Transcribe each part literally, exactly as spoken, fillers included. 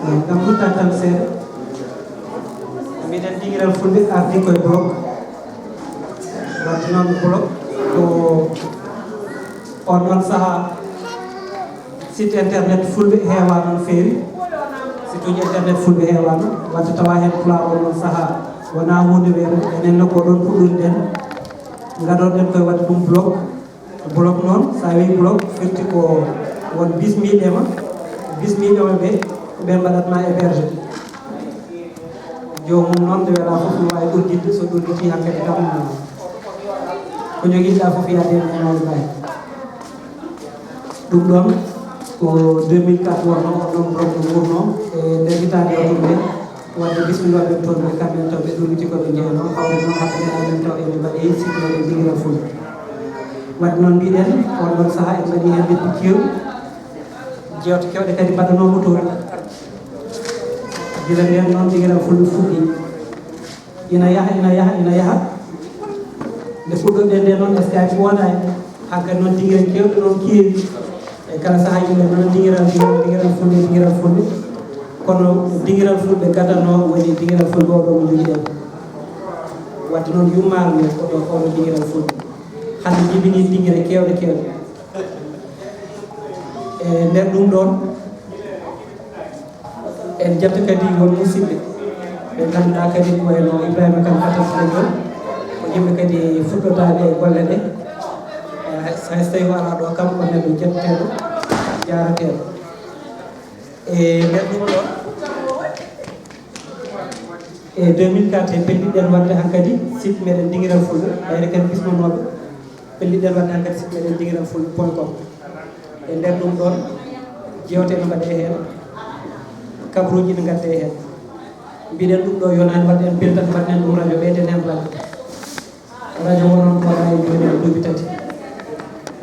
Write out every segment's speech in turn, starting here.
Ngam rutta tan seeɗa, mbiɗen dingiral fulɓe ardi koye blog. Wadde noon blog ko on noon sahaa site internet fulɓe heewaano no feewi. Site uji internet fulɓe heewaano, wadde tawa heen pulaar on noon sahaa wonaa huunde weeɓe. Enen ne ko ɗoon puɗɗoriɗen, ngadorɗen koye waɗde ɗum blog. Blog noon, so a wii blog, firti ko won bismiiɓe ma, bismiiɓe ma ɓe, ko ɓe mbaɗat ma héberger. Joomum noon, nde welaa fof, no waawi udditde, so udditi hakkadi kam, ko jogiɗɗa fof yaade e naawi mbawi. Ɗum ɗoon ko deux mille quatre wonno, on ɗoon blog no wuurno e nder hitaande o ɗum ɗe. Wadde bismilla ɓen toon ɓe kamɓe taw ɓe ɗummiti ko ɓe jeyanoo, hawre noon hakkunde amen taw eɓe mbaɗi site meɗen dingiral fulɓe. Wadde noon mbiɗen, on ɗon sahaa en mbaɗi heen leppi kewɗi, jeewte kewɗe kadi mbaɗanoomo toon. Gila ndeen noon dingiral fulɓe fuɗɗi. Ina yaha, ina yaha, ina yaha. Nde fuɗɗoɗen nde noon, Skype woodaani. Hankadi noon dingiral kewɗe noon keewi. E kala sahaa yimɓe noon dingiral, dingiral, dingiral fulɓe, dingiral fulɓe. Kono dingiral fulɓe gadano woni dingiral fulɓe oɗo mo jogiɗen. Wadde noon yummaare nde ko ɗo oɗo dingiral fulɓe. Hannde jibini dingire kewɗe kewɗe. E nder ɗum ɗoon, en jetta kadi won musidɓe ɓe ngannduɗaa kadi ko wayno Ibrahima Kane Fatas Leñol, ko yimɓe kadi fuɗɗotaade e golle ɗe. Eh, hay so tawi o alaa ɗo kam ko neɗɗo jetteteeɗo, jaarateeɗo. E nder ɗum ɗo, e deux mille quatre, en pelliɗen waɗde hankadi site meɗen Dingiral Fulɓe, ɓayde kadi bismanooɓe. Pelliɗen waɗde hankadi site meɗen Dingiral Fulɓe point com. E nder ɗum ɗoon, jeewte no mbaɗee heen, kabaruuji no ngaddee heen. Mbiɗen ɗum ɗo yonaani, waɗde en pellitat, mbaɗnen ɗum rajo, ɓeyden heen rajo. Rajo ngo noon ko waɗaa e jooni e duuɓi tati.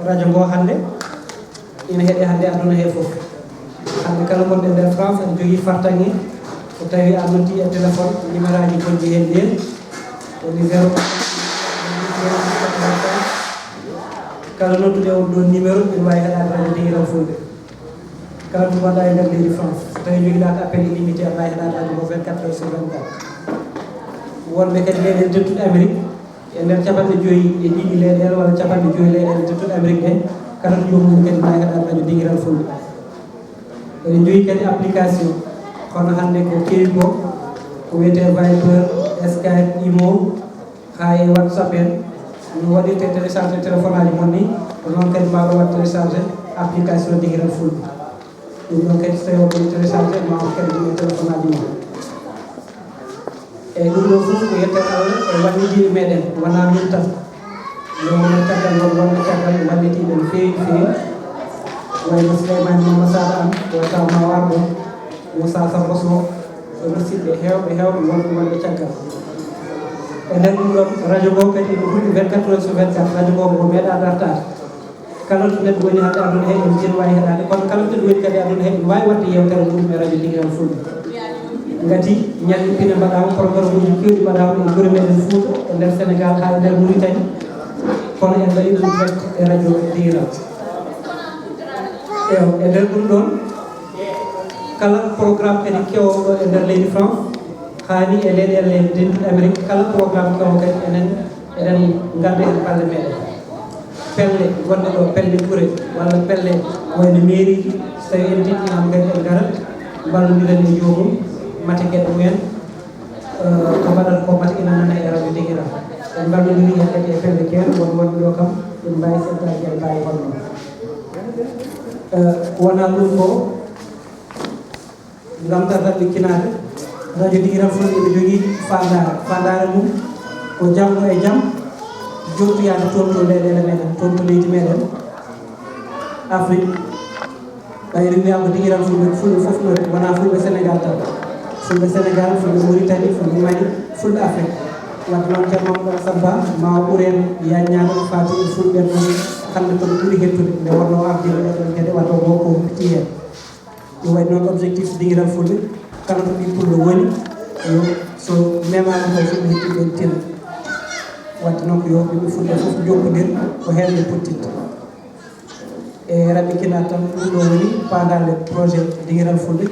Rajo ngo hannde ina heɗe hannde aduna he fof. Hannde kala gonɗo e nder France ene jogii fartaŋŋe, so tawi a noddi e téléphone, numéroaji gonɗi heen ndeen woni zéro. Kala nodduɗo e on ɗon numéro ina waawi heɗaade rajo Dingiral Fulɓe. Kala to gonɗa e nder leydi France, so tawi jogiɗa ko appel illimité, aɗa waawi heɗaade rajo ngo vingt-quatre heures sur vingt-quatre. Wonɓe kadi leyɗeele tettuɗe Amérique, e nder capanɗe joyi e ɗiɗi leyɗeele walla capanɗe joyi leyɗeele tettuɗe Amérique ɗe, kala to joomum kadi ma heɗaade rajo Dingiral Fulɓe. Eɗen jogii kadi application, kono hannde ko keewi ko, ko wiyetee Viber, Skype, Imo, haa e WhatsApp en. No waɗirte télécharge téléphone aji mon ni, ko noon kadi mbaawa waɗ télécharge application Dingiral Fulɓe. Ɗum ɗon kadi so tawi on kadi télécharge ma on kadi ɗum e téléphone aji mon. Eyyi, ɗum ɗo fof ko yettere Allah e wallidiiɓe meɗen, wonaa min tan. Nde wonno caggal ngon wonɓe caggal wallitiiɓe no feewi, feewi. Wayno Souleymane Mama Sall en, o taw ma warɗo, Moussa Samba Sow, e musidɓe heewɓe, heewɓe wonɓe, wonɓe caggal. E nder ɗum ɗon, radio ngo kadi ene huuli vingt-quatre heures sur vingt-quatre, radio ngo ko meeɗa dartaade. Kala to neɗɗo woni hannde aduna he, ene jeni waawi heɗaade, kono kala to neɗɗo woni kadi aduna he, ene waawi waɗde yewtere mum e radio Dingiral Fulɓe. Ngati ñalli pine mbaɗaama, programme uji keewɗi mbaɗaama e gure meɗen Fuuta, e nder Sénégal haa e nder Mauritanie, kono en mbaɗi ɗum direct e radio Dingiral. Eyo, e nder ɗum ɗon, kala programme kadi kewɗo e nder leydi France, haa ni e leyɗeele dentuɗe Amérique, kala programme kewɗo kadi enen eɗen ngadda heen balle meɗen. Pelle gonɗe ɗo, pelle gure, walla pelle wayno mairie ji, so tawi en tintinama kadi en ngarat, mballodiren e joomum, mate geɗe mumen, eh, ko mbaɗata ko mate ina nana e radio Dingiral. En mballodiri heen kadi e pelle keewɗe, won wonɓe ɗo kam, ɗum mbawi seddaaji en mbawi honno. Eh, wona ɗum ko ngam dartal ɗikkinaade, radio Dingiral Fulɓe ene jogii faandaare. Faandaare mum ko janngo e jam, jottoyaade toon to leyɗeele meɗen, toon to leydi meɗen Afrique. Ɓayri wiya ko Dingiral Fulɓe, Fulɓe fof no, wonaa Fulɓe Sénégal tan. Fulɓe Sénégal, Fulɓe Mauritanie, Fulɓe Mali, Fulɓe Afrique. Wadde noon, Ceerno Mamadou Alassane Ba, ma o ɓur en yaññaade ko faati e Fulɓe en ɗon, hannde ko ɓuri hettude, nde wonno ardiiɓe ɓe ɗon kadi, wato ko ko ɓurti heen. Ɗum waɗi noon objectif Dingiral Fulɓe, kala to ɓii pullo woni, yo so memaama ko Fulɓe heɓi ɗon tena. Wadde noon ko yo ɓiɓɓe Fulɓe fof njokkondir ko heen ɓe pottitta. E raɓɓikinaa tan, ɗum ɗo woni paandaale projet Dingiral Fulɓe,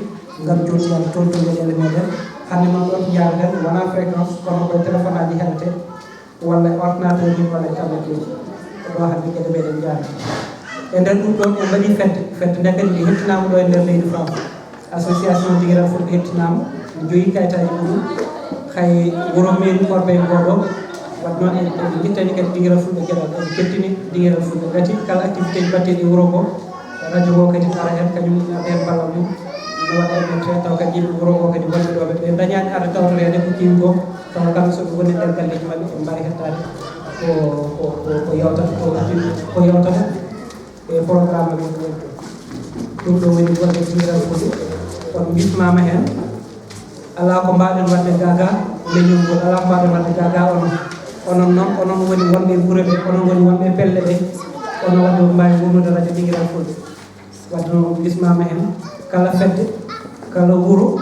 ngam jooɗiyaade toon to geɗeele meɗen. Hannde noon ɗo to njaaraten wonaa fréquence, kono koye téléphone aji heɗate walla e ordinateur ji walla e tablette ji. Ko ɗo hannde geɗe meɗen njaari. E nder ɗum ɗoon en mbaɗii fedde, fedde nde kadi nde hettinaama ɗo e nder leydi France. Association Dingiral Fulɓe hettinaama, ne jogii kayitaaji muɗum. Hay wuro meeri Korbeƴe ngoo ɗoo, waɗ noon en, en njittani kadi Dingiral Fulɓe geɗal, en kettini Dingiral Fulɓe. Ngati kala activité ji mbaɗteeɗi e wuro ngoo, radio ngoo kadi ne ara heen, kañum ne adda heen ballal mum, ne waɗa e men taw kadi yimɓe wuro ngoo kadi wonɓe ɗoo ɓe, ɓe ndañaani arde tawtoreede ko kewi ko, tawa kamɓe so ɓe ngoni e nder galleeji maɓɓe, ɓe mbaɗa hettaade ko, ko, ko, ko yewtata, ko, ko yewtata. E programme amen ɗo. Ɗum ɗo woni golle Dingiral Fulɓe. On mbismaama heen. Alaa ko mbaawɗen waɗde gaagaa leñol ngol, alaa ko mbaawɗen waɗde gaagaa onon. Onon noon, onon woni wonɓe e gure ɓe, onon woni wonɓe e pelle ɗe. Onon waɗde ko mbaawi wonnude radio Dingiral Fulɓe. Waɗde noon on mbismaama heen. Kala fedde, kala wuro,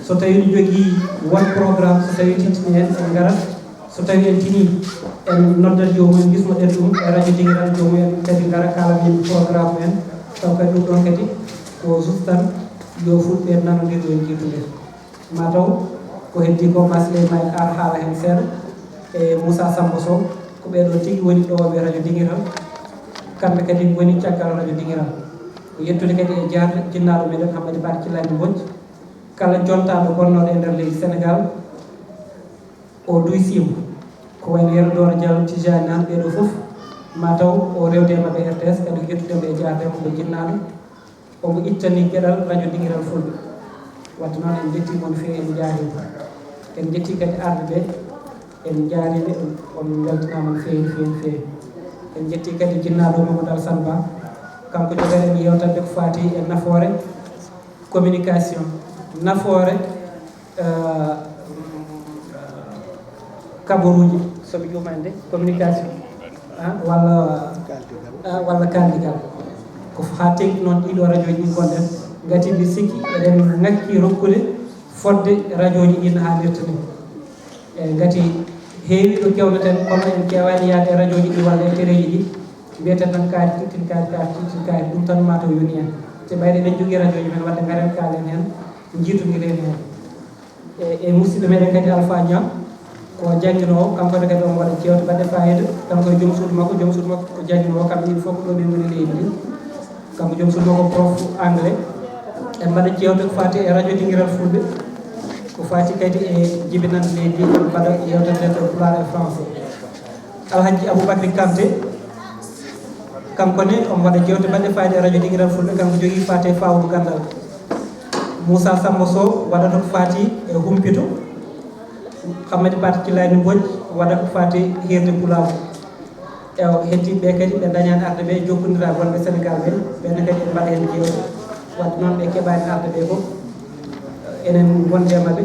so tawii ne jogii won programme, so tawii tintinii heen, en ngarat. So tawii en tinii, en noddat joomum en, mbismoɗen ɗum e radio Dingiral, joomum en kadi ngara kaalana en programme en. Taw kadi ɗum ɗoon kadi ko juste tan yo fulɓe en nanondir ɗo en jiitunde. Ma taw ko heddii ko ma Souleymane Aar haala heen seeɗa e Moussa Samba Sow, ko ɓee ɗoo tigi woni ɗowooɓe radio Dingiral. Kamɓe kadi ngoni caggal radio Dingiral. Ko yettude kadi e jaarde jinnaaɗo meɗen Hammadi Ba Thillani Mbodj, kala jontaaɗo gonnooɗo e nder leydi Senegaal, o duysiima ko wayi no Yero Dooro Diallo, Tijani Aan, ɓee ɗoo fof, ma taw o rewde e maɓɓe R T S, kadi ko yettude mo e jaarde mo ko jinnaaɗo, omo ittani geɗal radio Dingiral Fulɓe. Waɗde noon en njettii mo no feewi, en njaariima. En njettii kadi arɓe ɓe, en njaariima, on mbeltanaama no feewi, no feewi, no feewi. En njettii kadi jinnaaɗo Mamadou Alassane Ba, kanko jogani en yeewtande ko faati e nafoore communication, nafoore, eh, kabaruuji, so mi juumaani de, communication, ah, walla, ah, walla kaaldigal. Ko haa teeŋti noon ɗiɗo rajooji ɗi ngonɗen, ngati mbi sikki eɗen ŋakki rokkude fodde rajooji ɗi no haanirta ni. E ngati heewi ɗo keewnoten, kono en keewaani yahde e rajooji ɗi walla e tereeji ɗi, mbiyeten tan kaari tittin, kaari, kaari tittin, kaari, ɗum tan maa taw yoni en. Te ɓayde eɗen njogii rajooji men, wadde ngaren kaalen heen, njiitondiren heen. E, e musidɗo meɗen kadi Alpha Niang, ko jannginoowo, kanko ne kadi omo waɗa jeewte baɗɗe faayiida, kanko e joom suudu makko, joom suudu makko ko jannginoowo, kamɓe ɗiɗo fof ko ɗo ɓe ngoni e leydi ndi. Kanko joom suudu makko prof anglais. En mbaɗa jeewte ko faati e radio Dingiral Fulɓe, ko faati kadi e jibinande leydi, en mbaɗa yeewtere nde ko pulaar e français. Alhaji Aboubacry Kanté, kanko ne omo waɗa jeewte baɗɗe faayiida e radio Dingiral Fulɓe, kanko jogii faati e fawru ganndal. Moussa Samba Sow waɗata ko faati e humpito. Hammadi Ba Thillani Mbodj waɗa ko faati e hiirde pulaagu. Ewa, heddiiɓe ɓe kadi ɓe ndañaani arde ɓe, jokkondiraa wonɓe Senegaal ɓe, ɓen kadi ɓe mbaɗa heen jeewte. Wadde noon ɓe keɓaani arde ɓe fof, enen wonde e maɓɓe,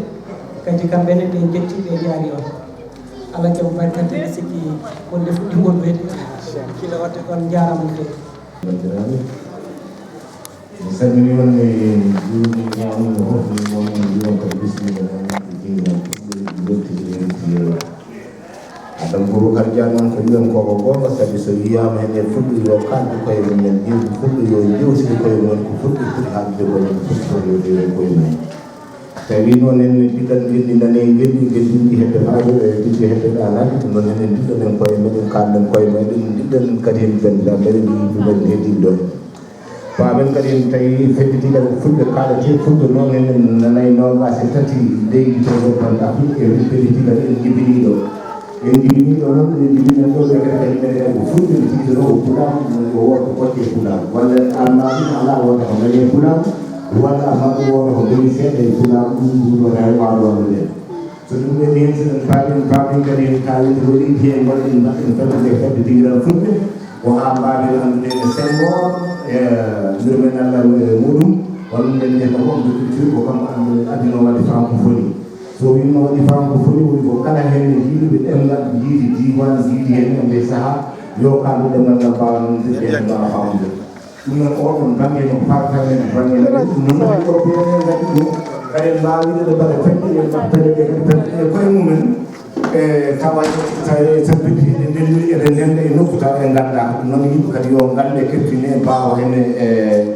kadi kamɓe ne ɓe njetti, ɓe njaari on. Allah jaɓu barkante, mi sikki wonde fuɗɗi wonde gila wadde on njaaraama no feewi. Banndiraaɓe, mi salmini on, mi juurima on, mi hofni on, mi wiya on kadi bismilla mon, e Dingiral Fulɓe, mi weltini en, mi yeewa. Adama Boubacar Dia noon ko wiyan ko ko goonga, sabi so wiyaama heen e fulɓe yo kaaldu koye mum en, ƴeewdu fulɓe yo njewtide koye mum en, ko fulɓe foti haaldude koye mum, ko fulɓe foti rewde koye mum. Tawi noon en njiɗɗat ngenndi nane, ngenndi, ngenndi hedde faajo, e ngenndi hedde ɗaanaade, ɗum noon enen njiɗɗen koye meɗen, kaalden koye meɗen, njiɗɗen kadi heen banndiraaɓe meɗen, yimɓe meɗen heddiiɓe ɗo. Paamen kadi en tawi fedde Dingiral Fulɓe kaalete, fulɓe noon en nanay noogaas e tati leydi to ɗo Bannda Afrik, e fedde Dingiral en jibinii ɗo. En jibinii ɗo noon, en jibinii ɗo ɓe kadi kadi menen ko fulɓe ɓe tigi ɗo ko pulaar, ɗum ko wooto ɓocce e pulaar. Walla almaami alaa wooto ko nani e pulaar, walla almaami wooto ko nani seeɗa e pulaar, ɗum ɗum ɗo tawi waawi wonde. So ɗum woni heen, so en paami, en paami kadi en kaawii ko waɗi heen, mbaɗen, mbaɗen fedde nde fedde Dingiral Fulɓe. Ko haa mbaawen anndude no Senghor e mbir men Allah e muɗum, walla mbiyen ko homme de culture, ko kanko addi-, addino waɗde francophonie. So wiima waɗi francophonie, woni ko kala heen e jiiduɓe ɗemngal, jiidi diiwaan, jiidi heen e ndee sahaa, yo kaaldu ɗemngal ngal mbaawa nande, ɓe mbaawa faamde. Ɗum noon, oo ɗoon bannge no faati tan e bannge, ɗum noon, kadi européen en ngati ɗum, kadi en mbaawi wiide ɓe mbaɗa fedde, ɓe mbaɗa fedde, ɓe kadi fedde e koye mumen. E tawa tawi tampiti eɗen ndenndi, eɗen ndenndi e nokku tawa en nganndaa. Ɗum noon yimɓe kadi yo ngalle kettine mbaawa heen e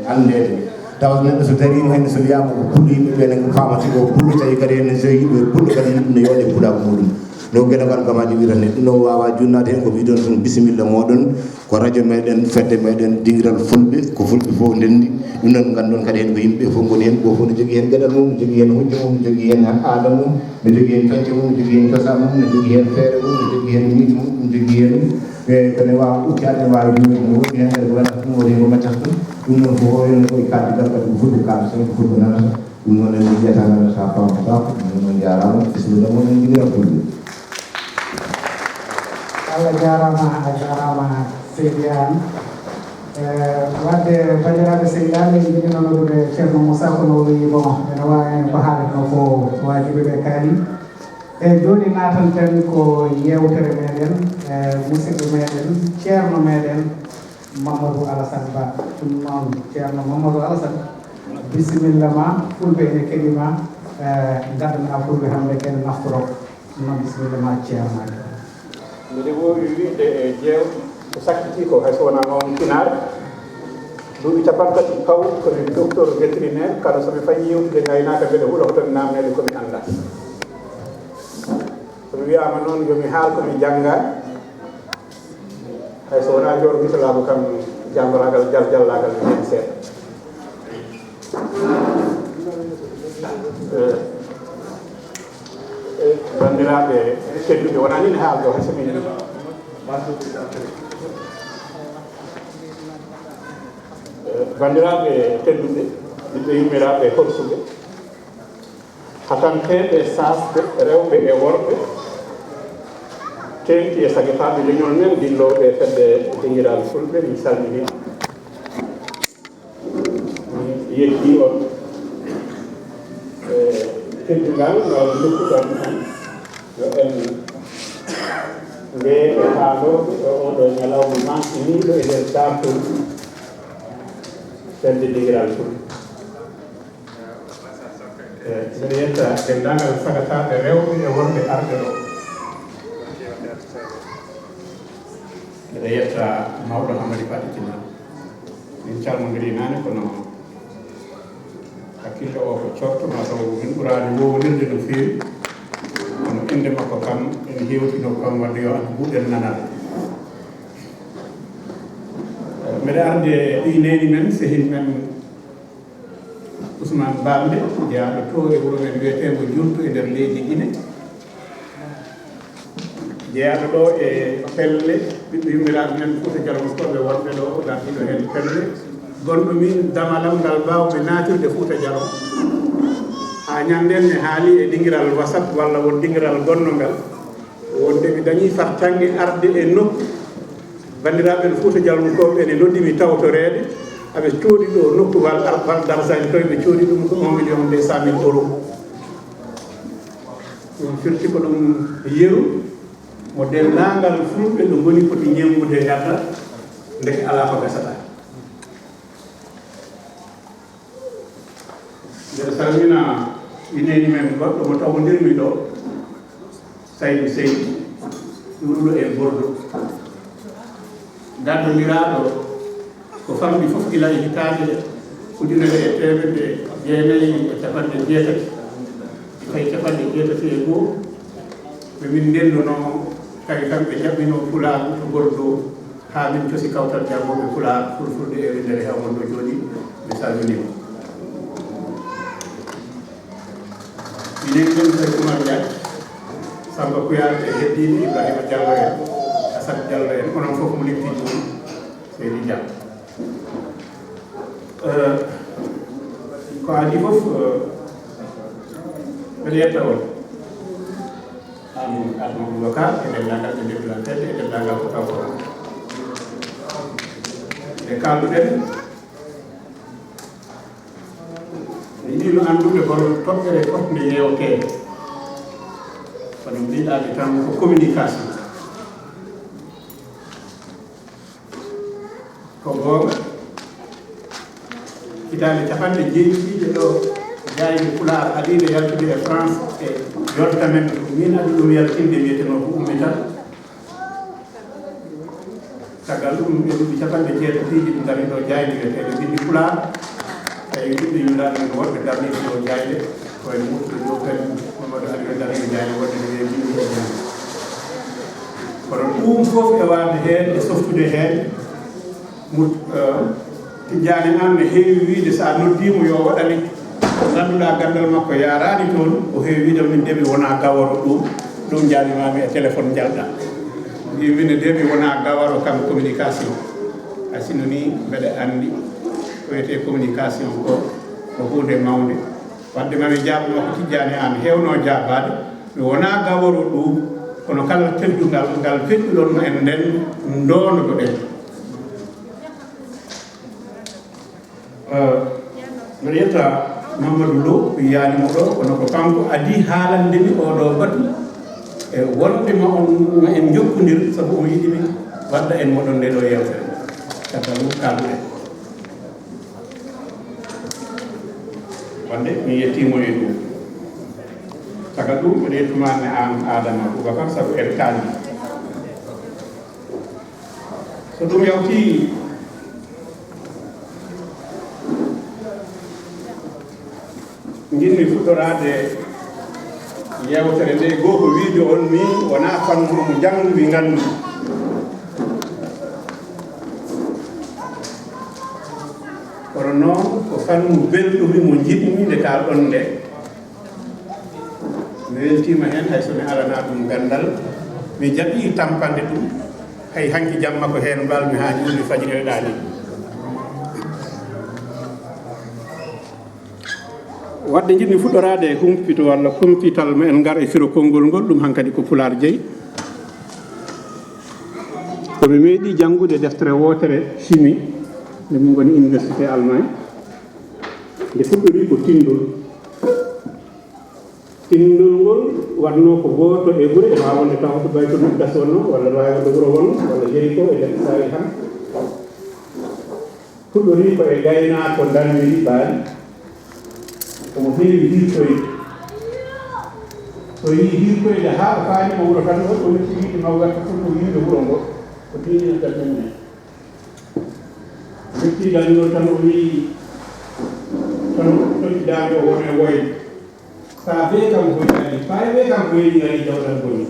anndeede. Tawa neɗɗo so dariima heen, so wiyaama ko pullo yimɓe ɓe, enen ko faamata ko pullo, tawi kadi enen so yimɓe pullo kadi yimɓe ne yooɗe pulaagu muɗum. No Geɗal Gamaaji wirata ni, ɗum ɗo waawa junnaade heen, ko wiɗon tun bisimilla mooɗon. Ko radio meɗen, fedde meɗen, Dingiral Fulɓe, ko Fulɓe fof ndenndi. Ɗum noon nganndon kadi heen ko yimɓe fof ngoni heen, gooto fof no jogii heen geɗal mum, no jogii heen hujja mum, no jogii heen aada mum, no jogii heen coñce mum, no jogii heen cosaan mum, no jogii heen feere mum, no jogii heen miijo mum, no jogii heen, e, ko ne waawa ukkaade, ne waawa riiwde, no woɗɗi heen kadi ko waɗata ɗum, woni ko maccataa ɗum. Ɗum noon fof o heen ko e kaaldigal kadi ko Fulɓe kaalata, ko Fulɓe nanata. Ɗum noon en mbiyata nanata, faamata. Ɗum noon on njaaraama, bisimilla moɗon, Dingiral Fulɓe. Allah jaaraama, a jaaraama seydi Aan. Eh, wadde banndiraaɓe, seydi Aan, en njiɗino noddude Ceerno Moussa, kono o wiyi, bon, ene waawi heen ko haalatnoo ko waajibi ɓe kaali. E jooni naatanten ko yeewtere meɗen, eh, musidɗo meɗen, ceerno meɗen, Mamadou Alassane Ba. Ɗum noon, Ceerno Mamadou Alassane, bisimilla ma, Fulɓe ene keɗii ma, eh, ngaddana Fulɓe hannde ken naftoro. Ɗum noon, bisimilla ma, Ceerno. Mbiɗo woowi wiyde e jeew ko sakkitii ko, hay so wonaa mawni finaare. Duuɓi cappanɗe tati pawɗi ko mi docteur vétérinaire, kala so mi fayi yewtude ngaynaaka, mbeɗa hula ko to mi naamneede ko mi anndaa. So mi wiyaama noon yo mi haal ko mi janngaani, hay so wonaa joor mitolaagu kam, janngoragal jal-, jallaagal mi heen seeɗa. Eh, eh, banndiraaɓe tedduɓe, wonaa ni ne haaldo, hay so min, eh, banndiraaɓe tedduɓe, ɓiɓɓe yummiraaɓe Horsuɓe, hatanteeɓe, saasɓe, rewɓe e worɓe, teeŋti e sagetaaɓe leñol men, dillooɓe e fedde Dingiral Fulɓe, min calminii on. Min yettii on. E teddungal no ndokkuɗon en, yo en ndeeƴo haalooɓe e oo ɗoo ñalawma maantiniiɗo e nder daartol fedde Dingiral Fulɓe. E, mbeɗa yetta denndaangal sagataaɓe rewɓe e worɓe arɓe ɗo. Mbeɗa yetta mawɗo Hammadi Paate Tine. Min calmondirii naane, kono hakkille o ko corto, maa taw min ɓuraani woowondirde no feewi. Kono innde makko kam ene heewtinoo kam, wadde yo Alla buuɗen nanal. E, mbeɗa arde ɓiy neeni men, sehin men, Ousmane Balde, jeyaaɗo to e wuro men wiyeteengo Juntu e nder leydi Gine, jeyaaɗo ɗo e pelle ɓiɓɓe yummiraaɓe men Fuuta Jalon, koɓe wonɓe ɗo, gardiiɗo heen pelle, gonɗo min damalam ngal mbaawmi naatirde Fuuta Jalon. Haa ñanden mi haali e dingiral WhatsApp walla won dingiral gonnongal, wonde mi dañii fartaŋŋe arde e nokku. Banndiraaɓe men Fuuta Jalon koɓe ene noddi mi tawtoreede, aɓe coodi ɗo nokku wal ar-, wal darsani toy, ɓe coodi ɗum ko un million deux cent mille euros. Ɗum firti ko ɗum yeru mo denndaangal Fulɓe ɗo ngoni poti ñemmude ngadda, ndeke alaa ko gasata. Mbeɗa salmina ineeni men goɗɗo mo tawodirmi ɗo, Saydu Seydi, ɗuuɗuɗo e Bordeaux. Gaddodiraaɗo ko famɗi fof gila e hitaande ujunere e teemedde jeenayi e capanɗe jeetati, tawi capanɗe jeetati e goo, ɓe min ndennunoo, tawi kamɓe njaɓɓinoo Pulaagu to Bordeaux. Haa min cosi kawtal janngooɓe Pulaar, Fulfulde e winndere, heewɓe ɗo jooɗii, mi salminii on. Minen ɗum Seydi Oumar Diagne, Samba Kouyaté e heddiiɓe, Ibrahima Diallo en, Assane Diallo en, onon fof mo limtii ɗum, Seydi Diagne. Eh, ko adii fof, eh, mbeɗa yetta on. Amin, Adama Boubacar, e denndaangal ɓe ndewɗen fedde, e denndaangal ko kanko. Nde kaalduɗen, mi yiɗino anndude hol toɓɓere fotnde yeewteede. Kono mbiɗa mi tan ko communication. Ko goonga, hitaande capanɗe jeeɗiɗiije ɗo, Jaaynde Pulaar adiinde yaltude e France e yonta men, ko min adi ɗum yaltinde, wiyetenoo ko Ummital. Caggal ɗum, ɓe duuɓi capanɗe jeetatiiji ɗi ngari ɗo jaaynde wiyeteende Binndi Pulaar. Tawi ɓiɓɓe yumnaaɓe men woɗɓe darniiɓe ɗo jaaynde, ko en Murtuɗo Diop en, Mamadou Aliou darniiɓe jaaynde woɗɓe no wiye Binndi e jaaynde. Kono ɗum fof e waɗde heen, e softude heen, Mut-, eh, Tijjaani Aan ne heewi wiyde, so a noddiimo yo o waɗane ko ngannduɗaa ganndal makko yaaraani toon, o heewi wiyde min de mi wonaa gawaro ɗum, ɗum njaarnimaami e téléphone njalɗa. Mbi min de mi wonaa gawaro kam communication. Hay sinno ni mbeɗa anndi ko wiyetee communication ko, ko huunde mawnde. Wadde ma mi jaabo makko Tijjaani Aan heewnoo jaabaade, mi wonaa gawaro ɗum, kono kala teddungal ngal feƴƴuɗon ma en nden ndoondoɗen. Eh, mbeɗa yetta Mamadou Lo, mi yiyaani mo ɗo, kono ko kanko adii haalande mi oo ɗoo batu. E wonde ma on, ma en njokkondir, sabu on yiɗi mi wadda en moɗon nde ɗo yeewtere. Caggal ɗum, kaalduɗen. Wonde mi yettiimo e ɗum. Caggal ɗum, mbeɗa yettumaani aan Adama Boubacar, sabu en kaaldi. So ɗum yawti, njiɗmi fuɗɗoraade yeewtere nde, goo ko wiijo on mi wonaa fannu mo njanngu mi nganndu. Kono noon ko fannu belɗumi mo njiɗmi nde kaalɗon nde. Mi weltiima heen, hay so mi alanaa ɗum ganndal. Mi jaɓii tampande ɗum. Hay hanki jamma ko heen mbaal-mi haa juulde fajiri ɗaani. Wadde njiɗmi fuɗɗoraade e humpito walla kumpital ma en ngar e firo konngol ngol, ɗum hankadi ko Pulaar jeyi. Ko mi meeɗi janngude deftere wootere chimie, nde min ngoni Université Allemagne. Nde fuɗɗori ko tinndol. Tinndol ngol waɗnoo ko gooto e gure, e waawde taw to Baytul Muqaddas wonnoo, walla waawde wuro wonnoo, walla Jeriko e nder Israayel han. Fuɗɗorii ko e gaynaako darwiri baali. Omo heewi hiirtoyde. So yii hiirtoyde haa o faali ko wuro tan, o, o metti yiide mawgat fof ko yiide wuro ngo. Ko diine tan ɗum en. Metti darnol tan o wii, tan o totti daande o wona e woyde. Paa bee kam ko yiɗani, paa bee kam ko yiɗi ngari jawɗan boni.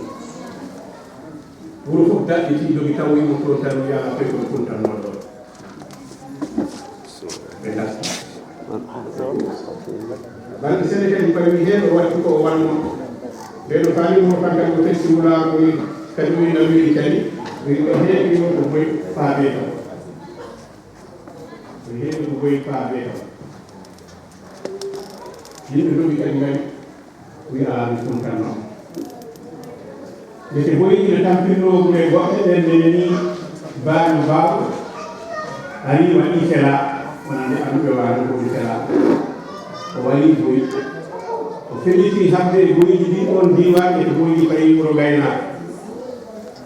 Wuro fof daɗɗiti, dogi tawoyi mo toon tan, wiya koye kono kuntanno ɗo. Ɓe nasti. Bannge Senegal kadi, pawi heen o watti ko o wanno. Ɓe no faali mo fangal ko fecci wulaago, kadi o ina wiyi kadi, wi ɓe heewi mo ko moy paa bee kam. Ɓe heewi ko moy paa bee kam. Yimɓe ndogi kadi ngari. Wi'aani ɗum tan noon. Ndeke boyi ina tampirnoo gure goɗɗe, ɓen nene nii baaño baawɗo. Ari waɗi fela, wonande annduɓe waano ko fela. O waɗi boyi. O felliti haɓde e boyiji ɗi oon diiwaan, e to boyiji payi wuro Gaynaako.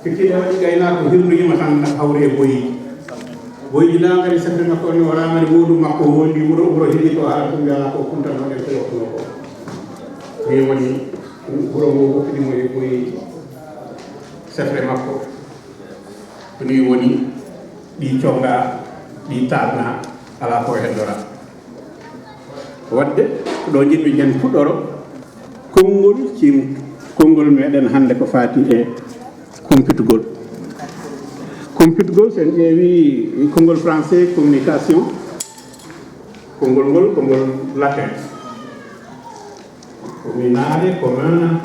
Fittiiɗe waɗi gaynaako hirnoyima tan hawri e boyi. Boyi laa ngari sefre makko on o raamani wowlu makko wondi wuro, wuro hili ko haala ɗum wi'ala ko kuntanno ɗen ko yottuno ko. Ni woni wuro ngo woppini mo e boyi sefre makko. Ko ni woni ɗi conga, ɗi taatna, alaa ko e heddora. Wadde ko ɗo njiɗmi nden puɗɗoro konngol cim, konngol meɗen hannde ko faati e kumpitgol. Kumpitgol, so en ƴeewi konngol français communication, konngol ngol, konngol latin. Ko minaare, ko maana,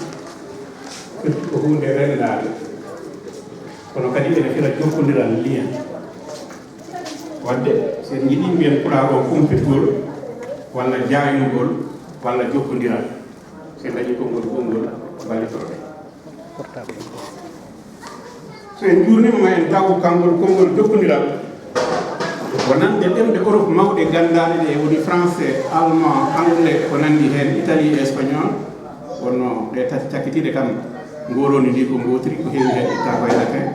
firti ko huunde renndaande. Kono kadi ene fira jokkondiral, lien. Wadde, so en njiɗi mbiyen pulaar o kumpitgol, walla jaayugol, walla jokkondiral, so en dañi konngol gongol, ballitoɗen. So en njuurnima ma en taw kanngol konngol jokkondiral, wonande ɗemɗe Europe mawɗe ganndaaɗe ɗe woni français, allemand, anglais, ko nanndi heen, Italie, espagnol, wonno ɗe tati cakkitiiɗe kam, ngoroni ndi ko ngootiri, ko heewi heen itta ko e latin.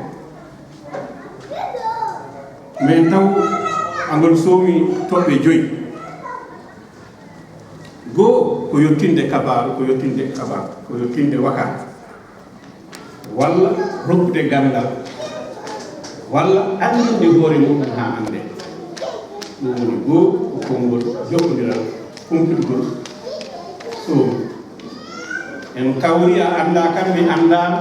Mais taw angol soomi toɓɓe joyi. Goo ko yottinde kabaaru, ko yottinde kabaaru, ko yottinde wakaam, walla rokkude ganndal, walla anndinde hoore muɗum haa annde. Ɗum woni goo ko konngol jokkondiral, kumpitgol soomi. En kawri, a anndaa kam, mi anndaama.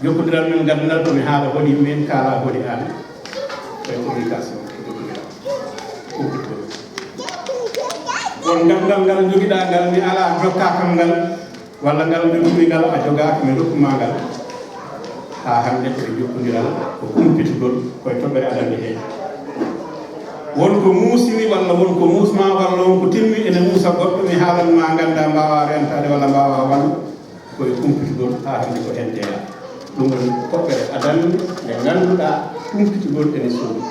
Jokkondiral men ganndal, ko mi haala hoɗi min, kaala hoɗi aan. Koye communication, ko jokkondiral. Kumpitgol. Won ganndal ngal njogiɗaa ngal, mi alaa, jokkaa kam ngal, walla ngal njogiɗaa ngal, a jogaaki, mi rokku maa ngal. Haa hannde koye jokkondiral, ko kumpitgol, koye toɓɓere adannde heen. Won ko muusimi, walla won ko muusmaa, walla won ko timmi, ene muusa goɗɗo, mi haalan maa, nganndaa, mbaawaa reentaade, walla mbaawaa wallude. Koye kumpitgol haa hannde ko heen jeyaa. Ɗum woni toɓɓere adannde nde ngannduɗaa kumpitgol ene soomi.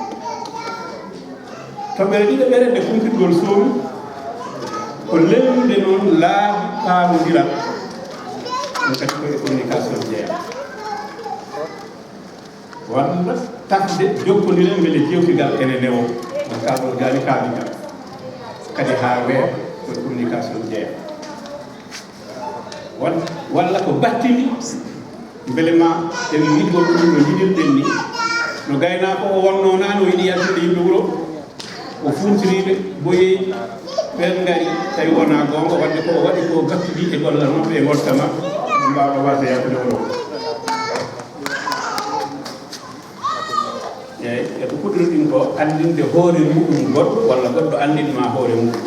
Toɓɓere ɗiɗaɓere nde kumpitgol soomi ko lelnude noon laabi paamondiral. Ɗum kadi koye communication jeyaa. Walla tafde jokkondiral mbele jewtigal ene newo. On kaalɗo jaani kaaldigal. Kadi haa weeɓa koye communication jeyaa. Wan-, walla ko battini mbele ma en liggol ɗum no njiɗirɗen ni. No gaynaako o wonnoo naa no yiɗi yaltude yimɓe wuro, o funtiriiɓe boyeeji, ɓeen ngari, tawi wonaa goonga, wadde ko o waɗi ko gattudi e golle maɓɓe e ngorta maɓɓe, ɓe mbaawa waasde yaltude wuro. Eeyi, e ko puɗɗirɗin ko anndinde hoore muɗum goɗɗo, walla goɗɗo anndin ma hoore muɗum.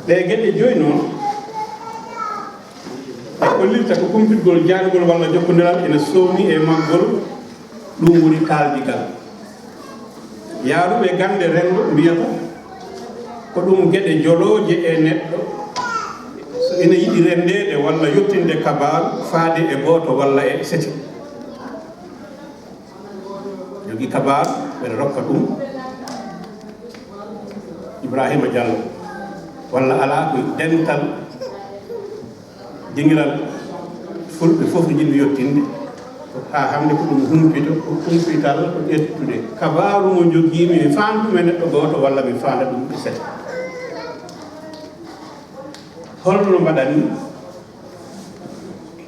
Ɗee geɗe joyi noon, ɗe kollirta ko kumpitgol, jaargol walla jokkondiral ene soomi e maggol, ɗum woni kaaldigal. Yaaruɓe gannde renndo mbiyata ko ɗum geɗe jolooje e neɗɗo, so ene yiɗi renndeede walla yottinde kabaaru faade e gooto walla e sete. Jogii kabaaru, ɓe rokka ɗum Ibrahima Diallo, walla alaa, ko dental dingiral fulɓe fof no njiɗmi yottinde. Haa hannde ko ɗum humpito, ko kumpital, ko ƴettude kabaaru mo njogiimi, mi faanda ɗum e neɗɗo gooto walla mi faanda ɗum e sete. Holno mbaɗan ni?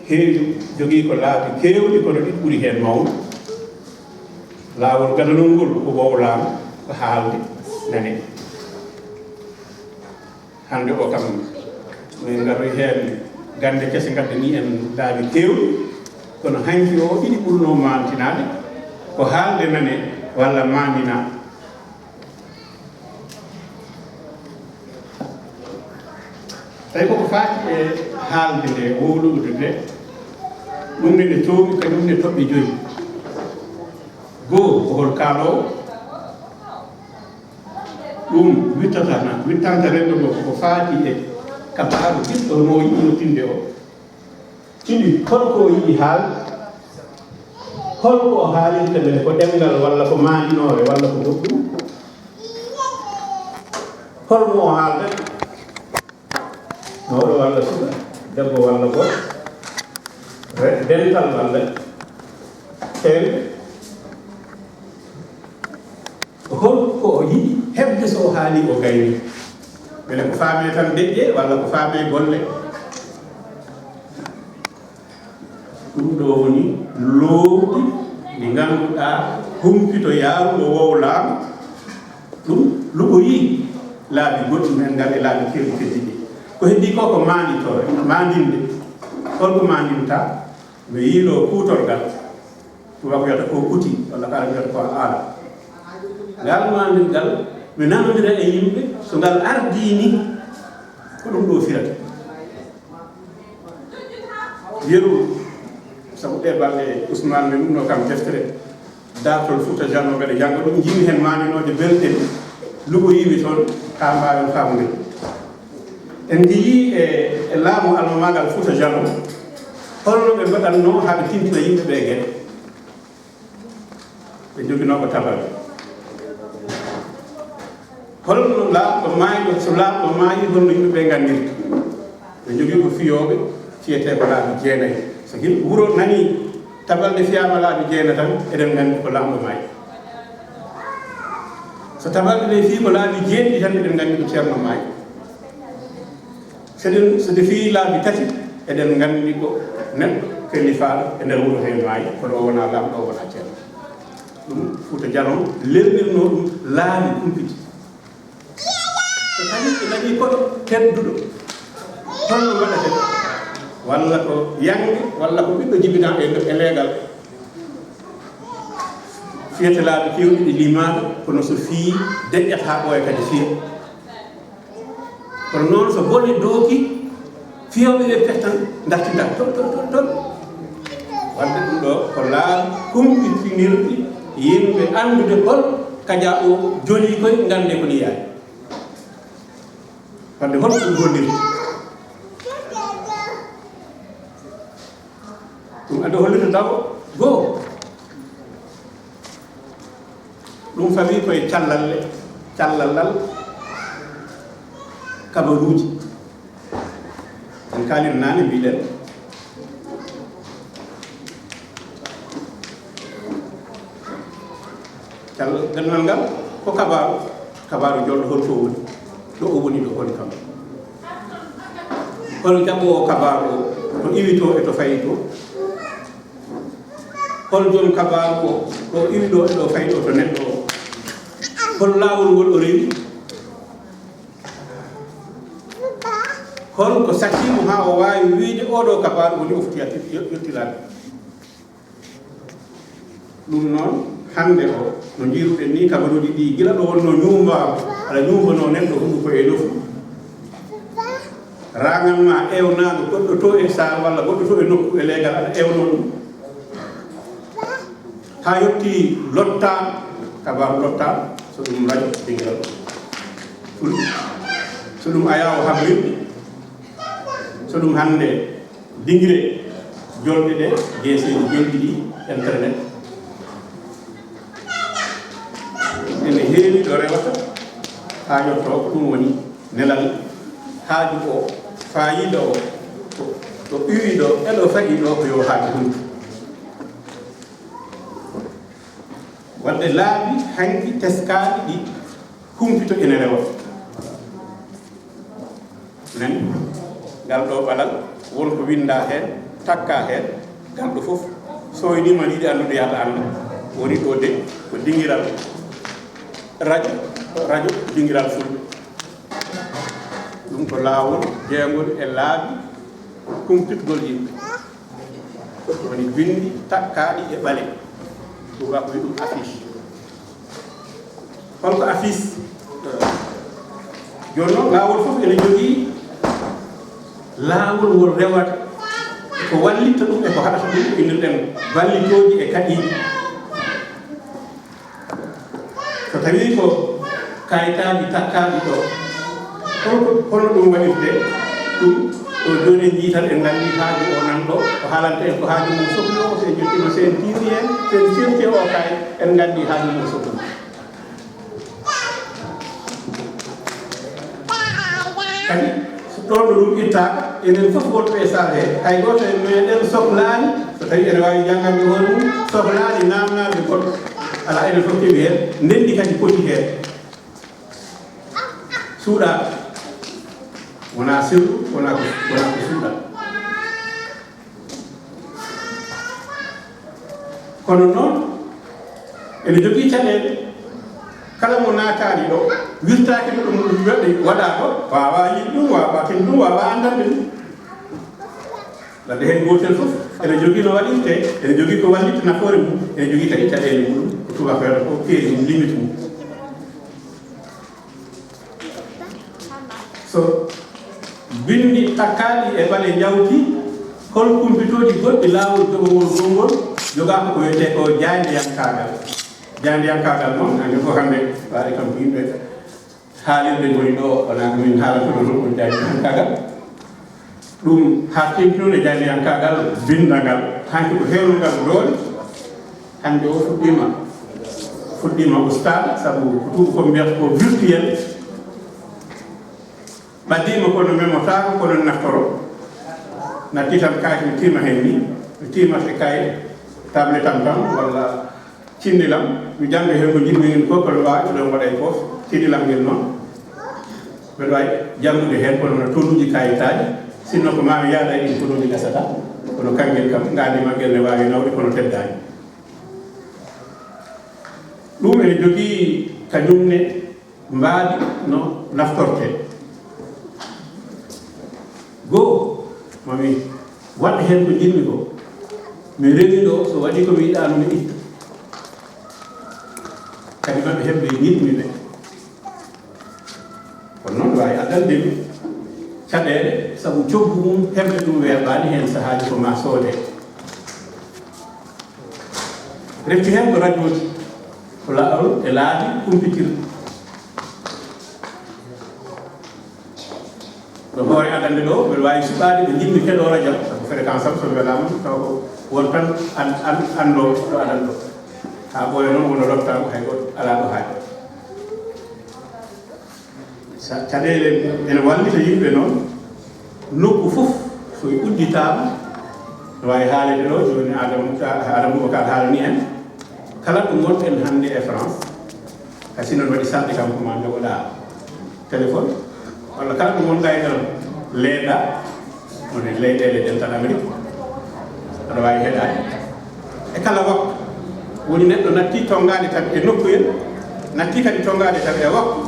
Heewi jogii ko laabi keewɗi, kono ɗiɗi ɓuri heen mawnude. Laawol gadanol ngol ko wowlaango, ko haalde nane. Hannde o kam, min ngaroyi heen gannde kese ngaddanii en laabi keewɗi, kono hanki o ɗiɗi ɓurnoo maantinaade, ko haalde nane walla maandina. Tawi koko faati e haalde nde, wowlude nde, ɗum ne, ne toowi kañum ne toɓɓe joyi. Goo, ko hol kaaloowo? Ɗum wittata na, wittanta renndo ngo koko faati e kabaaru ɓiɗɗo mo yiɗi yottinde o. Ɗiɗi, holko o yiɗi haal? Holko o haalirta nde? Ko ɗemngal walla ko maandinoore walla ko goɗɗum? Holmo o haalda? Mawɗo walla suka, debbo walla gorko, re-, dental walla teeŋ? Hol ko o yiɗi heɓde so o haali o gayni? Mbele ko faame tan deƴƴe walla ko faame golle? Ɗum ɗo woni loowdi ndi ngannduɗaa humpito yaaruɗo wowlaama. Ɗum luɓoyii laabi goɗɗi men ngal e laabi keewɗi keddiiɗi. Ko heddii ko ko maanditoore, maandinde. Holko maandinta? No yiiloo kuutorgal. Tubaako wiyata ko outil, walla ko Arab wiyata ko aala. Ngal maandirgal, mi nanondira e yimɓe, so ngal ardii ni, ko ɗum ɗo firata. Yeru, sabu ɗe balɗe Ousmane, mi ɗum ɗo kam deftere, daartol Fouta Jallo, mbeɗa jannga ɗum, njiimi heen maaninooje belɗe, luɓoyiimi toon, haa mbaawen faamude. En njiyii e, e laamu almamaagal Fouta Jallo, holno ɓe mbaɗatnoo haa ɓe tintina yimɓe ɓe geɗe. Ɓe njoginoo ko tabal. Holno laaɓɗo maayɗo, so laaɓɗo maayi, holno yimɓe ɓe nganndirta? Ɓe njogii ko fiyooɓe, fiyetee ko laabi jeenayi. So yimɓe wuro nanii tabal nde fiyaama laabi jeenayi tan, eɗen nganndi ko laamɗo maayi. So tabal nde fii ko laabi jeeɗiɗi tan, eɗen nganndi ko ceerno maayi. Seɗen, so defii laabi tati, eɗen nganndi ko neɗɗo kelifaaɗo e nder wuro hee maayi, kono o wonaa laamɗo, o wonaa ceerno. Ɗum Fuuta Jalon lelnirnoo ɗum laabi kumpiti. So tawii ɓe dañii koɗo tedduɗo, holno waɗata? Walla ko yaŋde, walla ko ɓiɗɗo jibinaa e, e leegal. Fiyete laabi keewɗi ɗi limaaka, kono so fii deƴƴata haa ɓooya kadi fiya. Kono noon so bone dooki, fiyooɓe ɓe pet tan dartinta ton, ton, ton, ton. Wadde ɗum ɗo ko laabi kumpitinirɗi yimɓe anndude hol kaja o joli koye ngannde ko ni yaari. Wadde hol ɗum gollirta? Ɗum ado hollita taw goo. Ɗum fawi koye callalle, callallal kabaruuji. En kaalino naane mbiɗen. Callal gandal ngal ko kabaaru, kabaaru jolɗo hol to woni, ɗo o woni ɗo holi kam. Hol jaɓoowo kabaaru o, to iwito e to fayito? Hol joom kabaaru o, ɗo iwi ɗo e ɗo fayi ɗo to neɗɗo o? Hol laawol ngol o rewi? Hol ko sakkii mo haa o waawi wiyde oo ɗo kabaaru woni o foti yatti-, yo-, yottilaade? Ɗum noon, hannde o, no njiiruɗen nii, kabaruuji ɗi, gila ɗo wonnoo ñuumbaama, aɗa ñuumbanoo neɗɗo huɗo ko e lofu. Raangan ma ewnaaɗo goɗɗo to e saal walla goɗɗo to e nokku e leegal, aɗa ewnoo ɗum. Haa yettii lottaa, kabaaru lottaa, so ɗum rajo dingiral Fulɓe, so ɗum ayaawo habrirɗi, so ɗum hannde dingire jolɗe ɗe, geeseeji jolɗi ɗi, internet. Ene heewi ɗo rewata haa yottoo ko ɗum woni nelal haaju o, faayiida o, ko, ko iwi ɗo, e ɗo fayi ɗo ko yo haaju hundi. Wadde laabi hanki teskaaɗi ɗi humpito ene rewa. Nen, ngal ɗo ɓalal, won ko winndaa heen, takkaa heen, ngal ɗo fof, so o yiɗii ma yiɗi anndude, yahata annda. Woni ɗo de, ko dingiral rajo, rajo dingiral Fulɓe. Ɗum ko laawol jeeyngol e laabi kumpitgol yimɓe. Woni binndi takkaaɗi e ɓale. Tuubaako wi ɗum affiche. Hol ko affiche? Jooni noon, laawol fof ene jogii laawol ngol rewata, ko wallitta ɗum e ko haɗata ɗum, innirɗen ballitooji e kaɗiiɗi. So tawii ko kayitaaji takkaaɗi ɗo, hol ko, hol no ɗum waɗirtee? Ɗum ɗo jooni en njiyii tan, en nganndii haaju o nan ɗo, o haalanta en ko haaju mum sohli o, so en njottiima, so en tiimi heen, so en sirti o kay, en nganndii haaju mum sohli. Kadi, so ɗoon ɗo ɗum ittaaka, enen fof wonɓe e saal he, hay gooto en meeɗen sohlaani, so tawii ene waawi janngande hoore mum, sohlaani naamnaade goɗɗo. Alaa, enen fof kewi heen, ndenndi kadi poti heen. Suuɗaaka. Wonaa sirru, wonaa ko, wonaa ko suuɗaa. Kono noon, ene jogii caɗeele. Kala mo naataani ɗo, wirtaaki ɗo ɗum waɗi, waɗaa ɗo, waawaa yiide ɗum, waawaa tinde ɗum, waawaa anndande ɗum. Wadde heen gootel fof ene jogii no waɗirtee, ene jogii ko wallitta nafoore mum, ene jogii kadi caɗeele mum, ko tubaako wiyata ko keeri mum, limite mum. So binndi takkaaɗi e bale njawti, hol kumpitooji goɗɗi laawol jogongol gonngol jogaaka ko wiyetee ko jaayndiyankaagal? Jaayndiyankaagal noon, hannde fof hannde waɗi kam ko yimɓe haalirde ngoni ɗo, wonaa ko min haalata ɗo, ɗum ko jaayndiyankaagal. Ɗum haa teeŋti noon e jaayndiyankaagal binndangal, hanki ko heewnangal doole. Hannde o fuɗɗiima, fuɗɗiima ustaad, sabu ko tuubakooɓe mbiyata ko virtuel. Ɓaddiima kono memotaako, kono naftoro. Natti tan kaake mi tiima heen ni, mi tiima e kaye, tablette am tan, walla cinndillam, mi jannga heen ko njiɗmi heen ko, kono waawi ɗon waɗa e poos, cinndillam ngel noon. Mbeɗa waawi janngude heen, kono no tolluuji kayitaaji, sinno ko maa mi yaada e ɗin tolluuji gasata, kono kanngel kam, ngaandi maggel ne waawi nawde, kono teddaani. Ɗum ene jogii kañum ne mbaadi no naftortee. Goo, mami waɗ heen ko njiɗmi ko, mi rewi ɗo, so waɗii ko mi yiɗaano, mi itta. Kadi maɓe heɓde njiɗmi ɓe. Kono noon waawi addande mi caɗeele, sabu coggu mum heɓde ɗum weeɓaani heen sahaaji ko maa soodee. Refti heen ko rajooji, ko laawol e laabi kumpitirɗi. Ɗo hoore adannde ɗo, mbeɗa waawi suɓaade ɓe njiɗmi keɗoo rajo, sabu fréquence am so mi welaama, taw ko won tan an-, an-, anndoowo ɗo adan ɗo. Haa ɓooya noon wonno lottaango, hay gooto alaa ɗo haaɗi. Sa-, caɗeele ene wallita yimɓe noon, nokku fof so udditaama, no waawi haaleede ɗo, jooni Adama, Adama Boubacar haalani en, kala ɗo ngonɗen hannde e France, hay sinno no waɗi salde kam ko ma njogoɗaa téléphone, walla kala ɗo ngonɗaa e nder leeɗa, woni leyɗeele dental Amérique, aɗa waawi heɗaade. E kala waktu, woni neɗɗo natti tonngaade tan e nokkuyel, natti kadi tonngaade tan e waktu,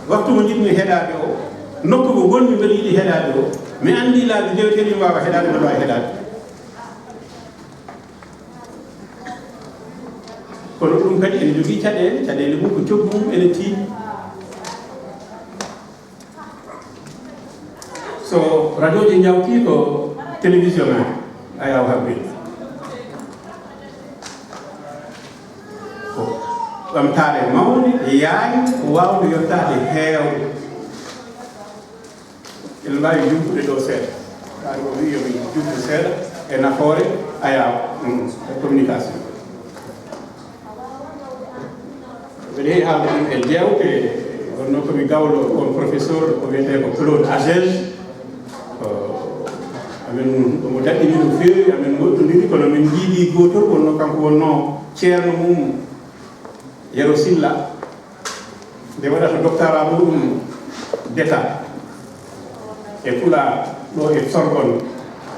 waktu mo njiɗmi heɗaade o, nokku mo ngonmi mbeɗa yiɗi heɗaade o, mi anndi laabi jeweteeɗi mi waawa heɗaade, mbeɗa waawi heɗaade. Kono ɗum kadi ene jogii caɗeele, caɗeele mum ko coggu mum ene tiiɗi. So rajooji njawtii ko télévision ŋaaji, a yaw habbin. Ko ɓamtaare mawnde, yaañde, ko waawnde yottaade heewɓe. Ene mbaawi jumpude ɗo seeɗa. Kaari o wiyi yo min jumpu seeɗa e nafoore, a yaw, mm, e communication. Mbeɗa yehi haalde ɗum e jeewte, wonno ko mi gawlo on professeur ko wiyetee ko Claude Agege. Ko amen, omo daɗɗini no feewi, amen ngoɗɗondiri, kono min njiidi gootol, wonno kanko wonno ceerno mum, Yero Silla. Nde waɗata doctorat muɗum d'état e Pulaar ɗo e Sorbonne,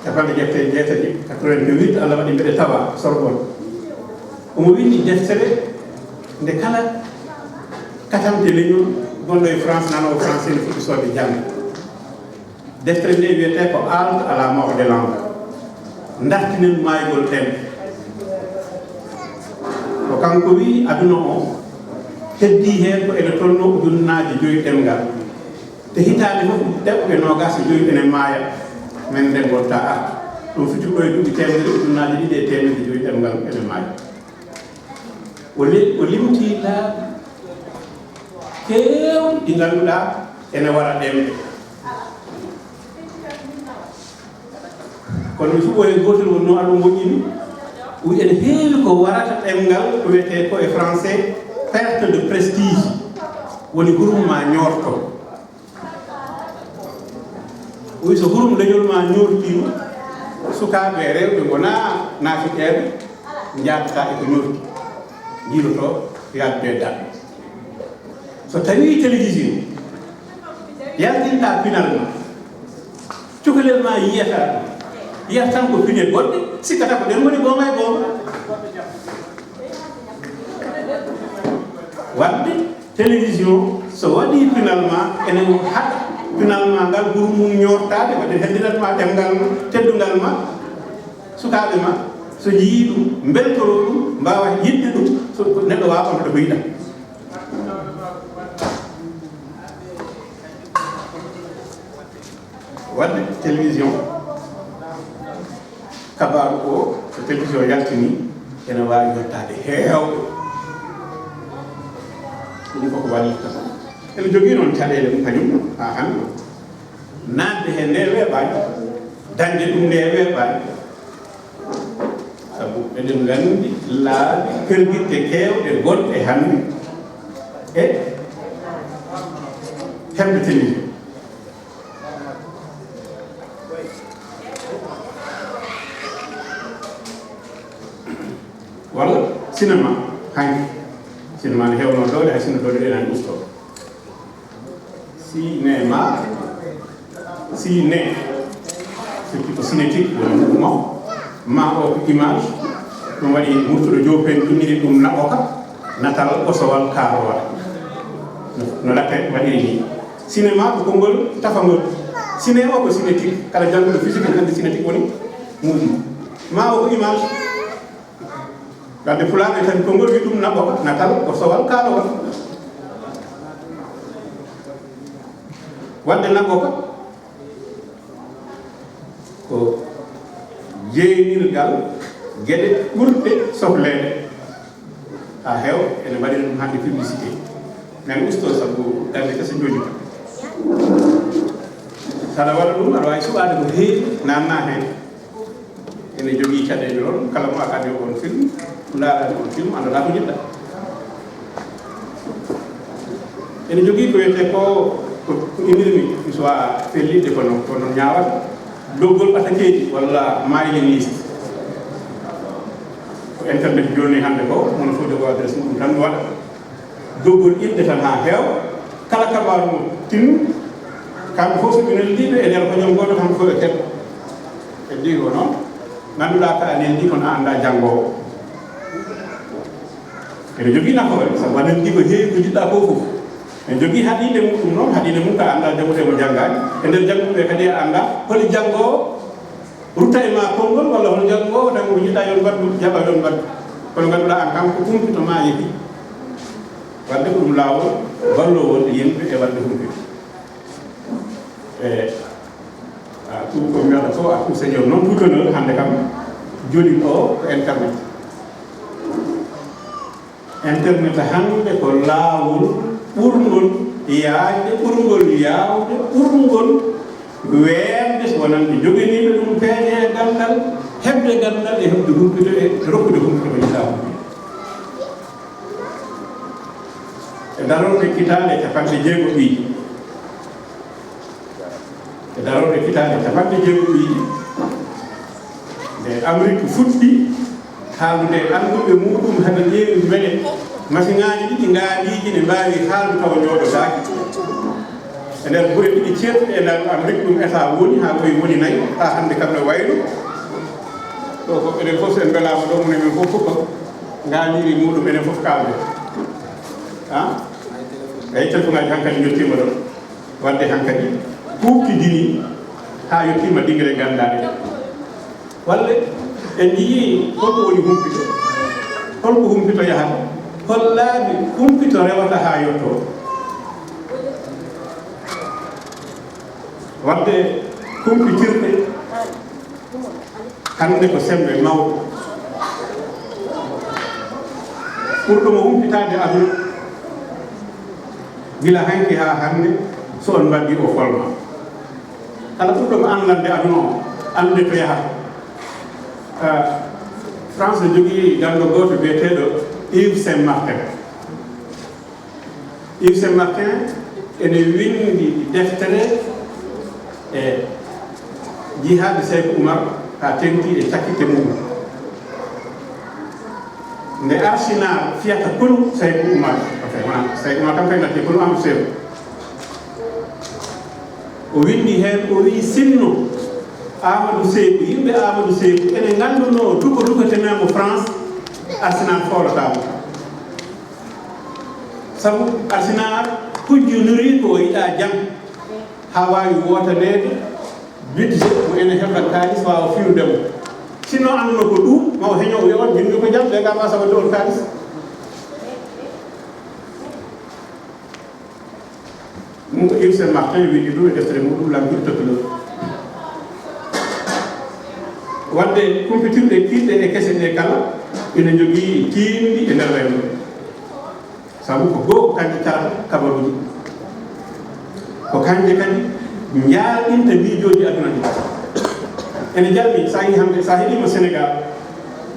capanɗe jeetati e jeetati, quatre-vingt-huit, Allah waɗi mbeɗe tawa Sorbonne. Omo winndi deftere nde kala katamte leñol gonɗo e France, nanoowo français, ne foti soodde jannga. Deftere nde wiyetee ko Halte à la mort des langues, dartinen maaygol ɗemɗe. Ko kanko wiyi aduna o heddii heen ko ene tolnoo ujunnaaje joyi ɗemngal. Te hitaande fof, ɗeɓɓe noogaas e joyi ene maaya, men nden wonta arta. Ɗum firti ko e duuɓi teemedere ujunnaaje ɗiɗi e teemedde joyi ɗemngal ene maaya. O li-, o limtii laabi keewɗi ɗi ngannduɗaa ene wara ɗemɗe. Kono mi suɓo heen gootel wonnoo aɗo moƴƴini. Wi ene heewi ko warata ɗemngal ko wiyetee ko e français perte de prestige, woni hurum ma ñoorto. Wi so hurum leñol ma ñoortiima, sukaaɓe rewɓe ngonaa naafiqeeɓe, njaadataa e ko ñoorti, njiilotoo yaadude e daɗɗo. So tawii télévision yaltinta pinal ma, cukalel ma yiyata ɗum, yiyata tan ko piñe goɗɗe, sikkata ko ɗen ngoni goonga e goonga. Wadde télévision so waɗii pinal ma, ene haɗa pinal ma ngal hurum mum ñoortaade, waɗde heddinat ma ɗemngal ma, teddungal ma, sukaaɓe ma, so njiyii ɗum, mbeltoroo ɗum, mbaawa yiɗde ɗum, so ko neɗɗo waawa wonde ko yiɗa. Wadde télévision, kabaaru o, so télévision yaltini, ene waawi yottaade heewɓe. Ɗum koko wallita. Ene jogii noon caɗeele mum kañum, haa hannde. Naatde heen nde weeɓaani, dañde ɗum nde weeɓaani. Sabu eɗen nganndi laabi pergitte keewɗe gonɗe hannde e heɓde télévision. Walla cinéma, hanki. Cinéma ne heewno doole, hay sinno doole ɗe nani ustoo. Cinéma, ciné, surtout ko cinétique woni mouvement, ma o ko image. Ɗum waɗi Murtuɗo Joob en inniri ɗum naɓoka, natal, osowal, kaaroowal. No, no latte waɗiri ni. Cinéma ko konngol tafangol. Ciné o ko cinétique. Kala jannguɗo physique ne anndi cinétique woni mouvement. Ma o ko image. Wadde Pulaar e tan konngol wi ɗum naɓoka, natal, osowal, kaaroowal. Wadde naɓoka ko jeynirgal geɗe ɓurɗe sohleede haa heewa, ene mbaɗi ɗum hannde publicité. Men usto sabu darnde kese jooɗi. Saɗa waɗa ɗum, aɗa waawi suɓaade ko heewi, naatna heen. Ene jogii caɗeele noon, kala mo a kadi on film, ndaarani on film, anndataa ko njiɗɗa. Ene jogii ko wiyetee ko, ko, ko innirmi, soit fellitde kono, kono ñaawata, doggol ɓatakeeji walla mailiniste. Ko internet jooni hannde ko, mono fof jogo adresse mum tan waɗa. Doggol inɗe tan haa heewa, kala kabaaru mo tinnu, kamɓe fof so ɓe neldiiɓe e nder ko ñam gooto, kamɓe fof ɓe keɗa. Heddii ko noon, ngannduɗaa ka a neldi kono a anndaa janngoowo. Ene jogii nafoore, sabu a neldi ko heewi ko njiɗɗaa ko fof. Ene jogii haɗiinde muɗum noon, haɗiinde mum ka a anndaa janngude mo janngaani. E nder jannguɓe kadi a anndaa holi janngoowo rutta e ma konngol walla hono janngo o tan ko yiɗa yon mbaɗdu, jaɓa yon mbaɗdu. Kono ngannduɗaa an kam ko humpito ma yehi. Wadde ko ɗum laawol balloowol e yimɓe e wadde humpito. E, a, ɗum ko mbiyata ko a, ɗum seigneur noon tutanol hannde kam joli o ko internet. Internet hannde ko laawol ɓurngol yaajde, ɓurngol yaawde, ɓurngol weerde, so wonande joganiiɓe ɗum peeje e ganndal, heɓde ganndal e heɓde humpito e rokkude humpito ko yiɗaa humpito. E darorde kitaale capanɗe jeego ɓiiji. E darorde kitaale capanɗe jeego ɓiiji, nde Amrik fuɗɗi haaldude e annduɓe muɗum, haɓe ƴeewi mbele masiŋaaji ɗiɗi ngaadiiji ne mbaawi haaldu tawa njooɗotaaki. E nder gure ɗiɗi ceertuɗe e nder Amrik, ɗum État woni, haa ɓooyi woni nayi, haa hannde kam no wayno. Ɗo ko enen fof, so en mbelaama ɗo, moni men fof fuɗɗo ngaadiiri muɗum, enen fof kaalde. Ah? Eyi, telefoŋaaji hankadi njottiima ɗo. Wadde hankadi kuuɓtidini haa yettiima dingre ganndaaɗe. Walle en njiyii holko woni humpito, holko humpito yahata, hol laabi humpito rewata haa yottoo. Wadde kumpitirɗe hannde ko semmbe mawɗo. Ɓurɗo mo humpitaade aduna, gila hanki haa hannde, so on mbaɗi o folma. Kala ɓurɗo mo anndande aduna o, annde to yahata. Ah, France ne jogii ganndo gooto biyeteeɗo Yves Saint Martin. Yves Saint Martin ene winndi deftere e jihaaɓe Sayku Umar haa teŋti e cakkitte mum. Nde Arsenal fiyata konu Sayku Umar, ok, wona Sayku Umar kam kay natti konu Amadou Seeku. O winndi heen, o wii sinno Amadou Seeku, yimɓe Amadou Seeku ene nganndunoo duko dukotenaa mo France, Arsenal foolataamo. Sabu Arsenal hujjinorii ko o yiɗaa jam, haa waawi wootaneede budget mo ene heɓa kaalis waawa fiirude mo. Sinno annduno ko ɗum, ma o heño o wiya on, min ko jam, ɓe gama sabu on kaalis. Ɗum ko Yves Saint Martin winndi ɗum e deftere muɗum, L'Empire Populaire. Wadde kumpitirɗe kiiɗɗe e kese ɗe kala ina njogii tiiɗndi e nder renndo. Sabu ko goo ko kañƴe carata kabaruuji. Ko kañƴe kadi njaalɗinta miijooji aduna ɗi. Ene jalni, so a yii hannde, so a heɗiima Sénégal,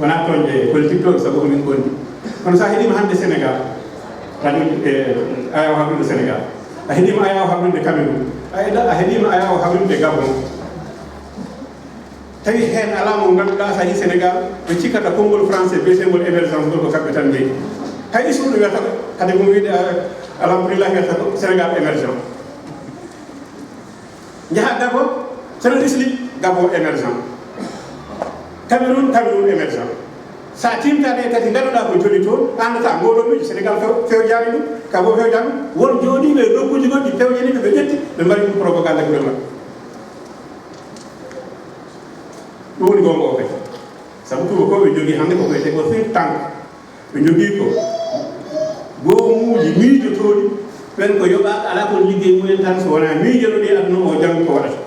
wonaa toñde politique toon, sabu ko min gondi. Kono so a heɗiima hannde Sénégal, radio, eh, Ayaw Hablude Sénégal, a heɗiima Ayaw Hablude Cameroun, a heɗa-, a heɗiima Ayaw Hablude Gabon. Tawi heen alaa mo ngannduɗaa, so a yii Sénégal, ɓe cikkata konngol français biyetengol émergence, ngol ko kamɓe tan njeyi. Hay ɓe suuɗo wiyata ko, hade mum wiide, eh, alhamdulillah, wiyata ko Sénégal émergent. Njaha Gabon, sono Isli, Gabon émergent. Cameroun, Cameroun émergent. Sa timtade e kadi ngaɗuɗa ko joli toon, andata ngooɗo miijo Sénégal few-, fewjaani ɗum, Gabon fewjaani ɗum. Won jooɗiiɓe e nokkuuji goɗɗi pewjaniiɓe, ɓe ƴetti, ɓe mbaɗi ɗum propagande gure maɓɓe. Ɗum woni goonga o kadi. Sabu tuubakooɓe njogii hannde ko wiyetee ko think tank. Ɓe njogii ko goomuuji miijotooɗi, ɓen ko yoɓaaɓe, alaa ko liggey mumen tan so wonaa miijoro ɗi aduna o jannga ko waɗata.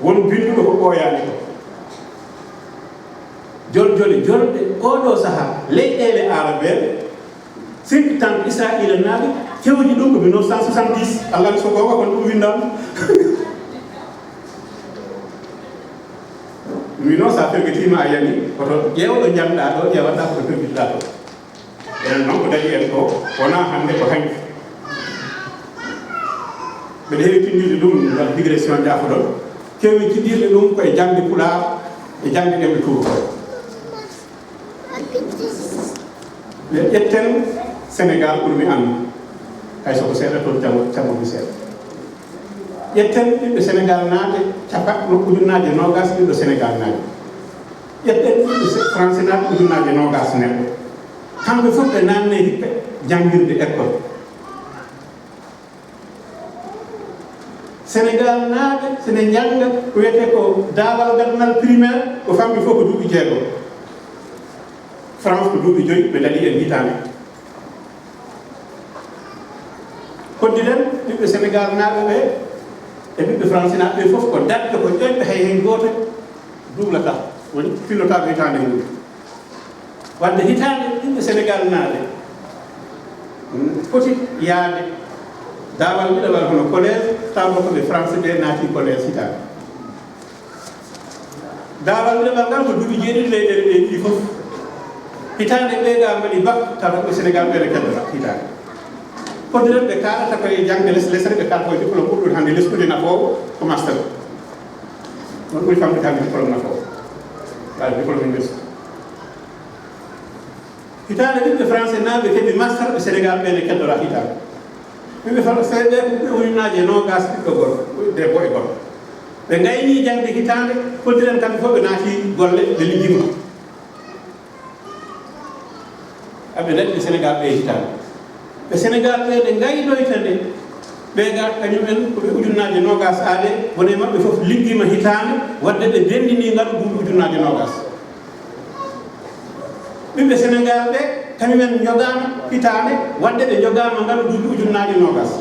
Won binnduɗo ko ɓooyaani ko. Joljole jolɗe oo ɗoo sahaa, leyɗeele aarabeeɓe, think tank Israayiila naaɓe, fewji ɗum ko mille neuf cent soixante-dix. Allah so goonga kon ɗum winndaama. Mi noon, so a fergitiima, a yani, koto ƴeew ɗo njanɗaa ɗo, ƴeewataa ko to fergitiɗaa to. Enen noon, ko dañi en ko, wonaa hannde, ko hanki. Mbeɗa heewi tinndinde ɗum, ngal digression jaafoɗon. Keewi tinndinde ɗum ko e jaŋde Pulaar, e jaŋde ɗemɗe tuubakooɓe. Ƴetten Sénégal, ɓurmi anndu, hay so ko seeɗa toon, cammo, cammo mi seeɗa. Ƴetten ɓiɓɓe Sénégal naaɓe, capanɗe, ujunnaaje noogaas ɓiɓɓe Sénégal naaɓe. Ƴetten ɓiɓɓe Se-, Français naaɓe, ujunnaaje noogaas neɗɗo. Kamɓe fof ɓe naatnee hikka janngirde école. Sénégal naaɓe, so ne njannga ko wiyetee ko daawal ngal, ngal primaire, ko famɗi fof ko duuɓi jeego. France ko duuɓi joyi, ɓe daɗi en hitaande. Koddiren ɓiɓɓe Sénégal naaɓe ɓe e ɓiɓɓe Français naaɓe ɓe fof ko daɗɓe, ko ƴoƴɓe, hay heen gooto duulataa, woni fillotaaɓe hitaande mum. Wadde hitaande ɓiɓɓe Sénégal naaɓe, mm, foti yaade daawal ɗiɗaɓal hono collège, taw ko ɓe Français ɓe naati collège hitaande. Daawal ɗiɗaɓal ngal ko duuɓi jeeɗiɗi leyɗeele ɗe ɗiɗi fof. Hitaande ɓe ga mbaɗi bac, taw ko Sénégal ɓe keddora hitaande. Koddiren ɓe kaalata koye jaŋde les lesre, ɓe kaalata koye diplôme ɓurɗo hannde lesɗude nafoowo ko master. Ɗon ɓuri famɗude hannde diplôme nafoowo. Wala diplôme université. Hitaande ɓiɓɓe Français naaɓe keɓi master ɓe Sénégal ɓe ne keddora hitaande. Ɓiɓɓe Français ɓe ko ɓe ujunnaaje noogaas ɓiɗɗo gorko, debbo e gorko. Ɓe ngayni jaŋde hitaande, koddiren kamɓe fof ɓe naati golle, ɓe liggima. Aɓe daɗi ɓe Sénégal ɓe hitaande. Ɓe Sénégal ɓe nde ngaynoyta nde, ɓe ga kañum en ko ɓe ujunnaaje noogaas aade, woni maɓɓe fof liggima hitaande, wadde ɓe denndini ngalu duuɓi ujunnaaje noogaas. Ɓiɓɓe Sénégal ɓe, kañum en njogaama hitaande, wadde ɓe njogaama ngalu duuɓi ujunnaaje noogaas.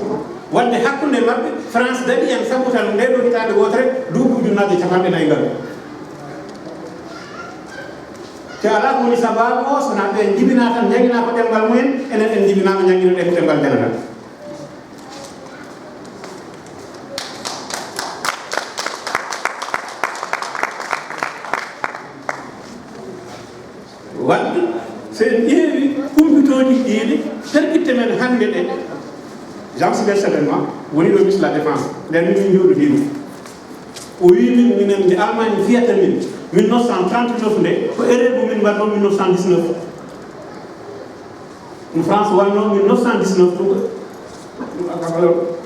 Wadde hakkunde maɓɓe, France daɗi en sabu tan ndee ɗoo hitaande wootere, duuɓi ujunnaaje capanɗe nayi ngalu. Te alaa ko woni sabaabu o, so wonaa ɓe njibinaa tan, njannginaa ko ɗemngal mumen, enen en njibinaama, njannginee ko ɗemngal dental. Wadde, so en ƴeewi kumpitooji ɗiɗi, perkitte men hannde ɗe, Jean Sébastien Lecornu woni ɗo ministre de la Défense, nden min njooɗodiino. O wii min, minen nde Allemagne fiyata min, mille neuf cent trente-neuf nde, ko erreur mo min mbaɗnoo mille neuf cent dix-neuf. No France wannoo mille neuf cent dix-neuf tun.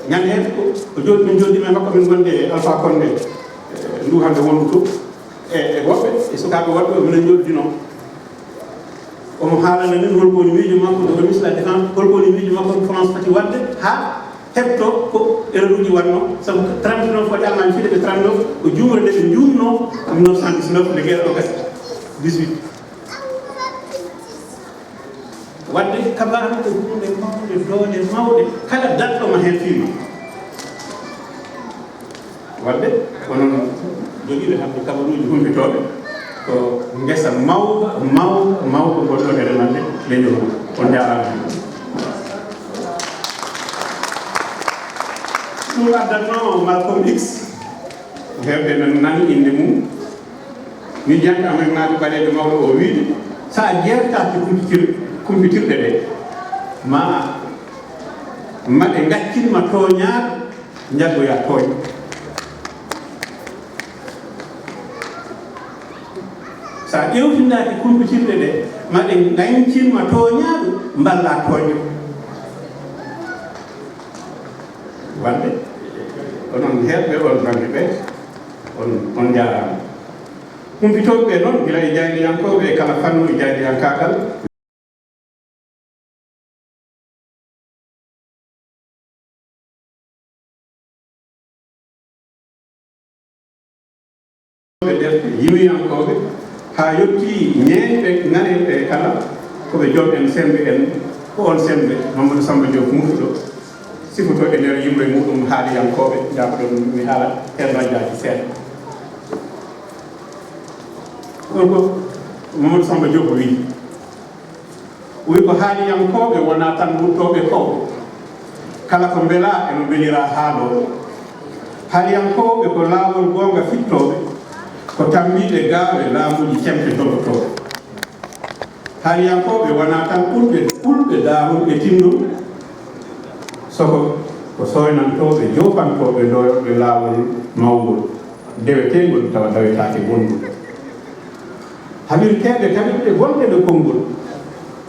Ñande heen ko, ko jooɗi, min jooɗi men makko, min gonde Alpha Condé, eh, ndu hannde wondu to, e, e woɓɓe, e sukaaɓe woɓɓe, o minen jooɗodinoo. Omo haalana min hol ko woni miijo makko, ɗo woni ministre de la Défense, hol ko woni miijo makko, France foti waɗde haa heɓto ko erreur uji wannoo, sabu trente-neuf waɗi Allemagne fiyde ɓe trente-neuf, ko juumre nde ɓe njuumnoo mille neuf cent dix-neuf, nde guerre o gasi, dix-huit. Wadde kabaaru ko huunde mawnde, doole mawɗe, kala daɗɗo ma heen fiima. Wadde, onon jogiiɓe hannde kabaruuji humpitooɓe, ko ngesa mawba, mawba, mawba ngonɗon e remande leñol mum. On njaaraama. Ɗum addatnoo Malcolm X, ko heewɓe men nani innde mum. Min jannga amen naati ɓaleejo mawɗo o wiide, so a jeertaaki kumpitir-, kumpitirɗe ɗe, ma, ma ɗe ngaccin ma tooñaaɗo, njaggoya tooñ. So a ƴeewtindaaki kumpitirɗe ɗe, ma ɗe ngancin ma tooñaaɗo, mballa tooño. Wande, onon heɓɓe on bannge ɓe, on, on njaaraama. Humpitooɓe ɓe noon, gila e jaayndiyankooɓe e kala fannu e jaayndiyankaagal. Ɓe defte yimiyankooɓe, haa yettii ñeeñɓe ŋarirɓe kala, ko ɓe joom en semmbe en, ko on semmbe Mamadou Samba Diop Murtuɗo, sifotoo e nder yimre muɗum haaliyankooɓe, njaafo-ɗon mi haala heen rajaaji seeɗa. Ɗum ko Mamadou Samba Diop o wiyi. Wi ko haaliyankooɓe wonaa tan wuttooɓe kowɓe. Kala ko mbelaa eno mbelira haalooɓe. Haaliyankooɓe ko laawol goonga fittooɓe, ko tammbiiɓe gaawe laamuuji cemte dogotooɓe. Haaliyankooɓe wonaa tan ɓulɓe, ɓulɓe daarol e tinndol, soko ko sooynantooɓe, joofantooɓe, ndooyooɓe laawol mawngol, deweteengol tawa dawetaake bonngol. Haɓirteeɓe kaɓirɗe bonɗe ɓe konngol.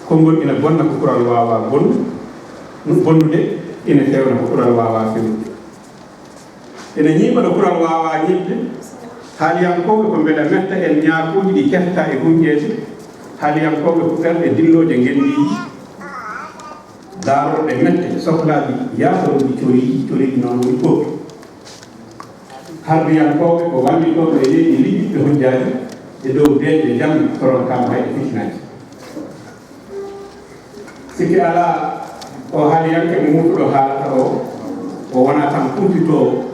Konngol ina bonna ko kural waawaa bonnu-, bonnude, ina fewna ko kural waawaa fewnude. Ina ñiiɓa ɗo kural waawaa ñiiɓde. Haaliyankooɓe ko mbele metta en ñaakuuji ɗi keftaa e huñƴeede. Haaliyankooɓe ko ɓerɗe dillooje ngenndiiji, daarorɗe mette sohlaaji yaasorooji coriiɗi, coriiɗi noon woni kooki. Harbiyankooɓe ko wallitooɓe e leydi liƴƴiɓɓe hujjaaji e dow deeƴe jam, toron kam hay e fitinaaji. Sikki alaa, o haaliyanke mo Murtuɗo haalata o, o wonaa tan kumpitoowo,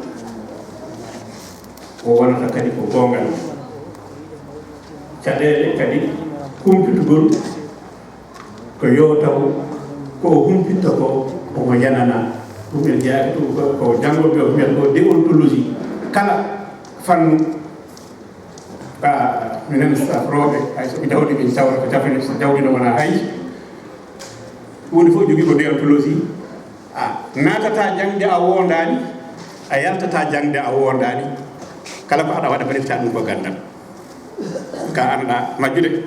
o wonata kadi ko goongal. Caɗeele kadi kumpitugol ko yo taw ko o humpitta ko omo yanana. Ɗum en jeyaaki ɗum ko, ko janngooɓe o mbiyata ko déontologie. Kala fannu, ka minen staff rooɓe, hay so ko jawdi min cawra ko jafani, so jawdi no wona hay. Ɗum woni fof jogii ko déontologie. A naatata jaŋde a woondaani, a yaltata jaŋde a woondaani. Kala ko aɗa waɗa mbaɗirta ɗum ko ganndal. Ka annda majjude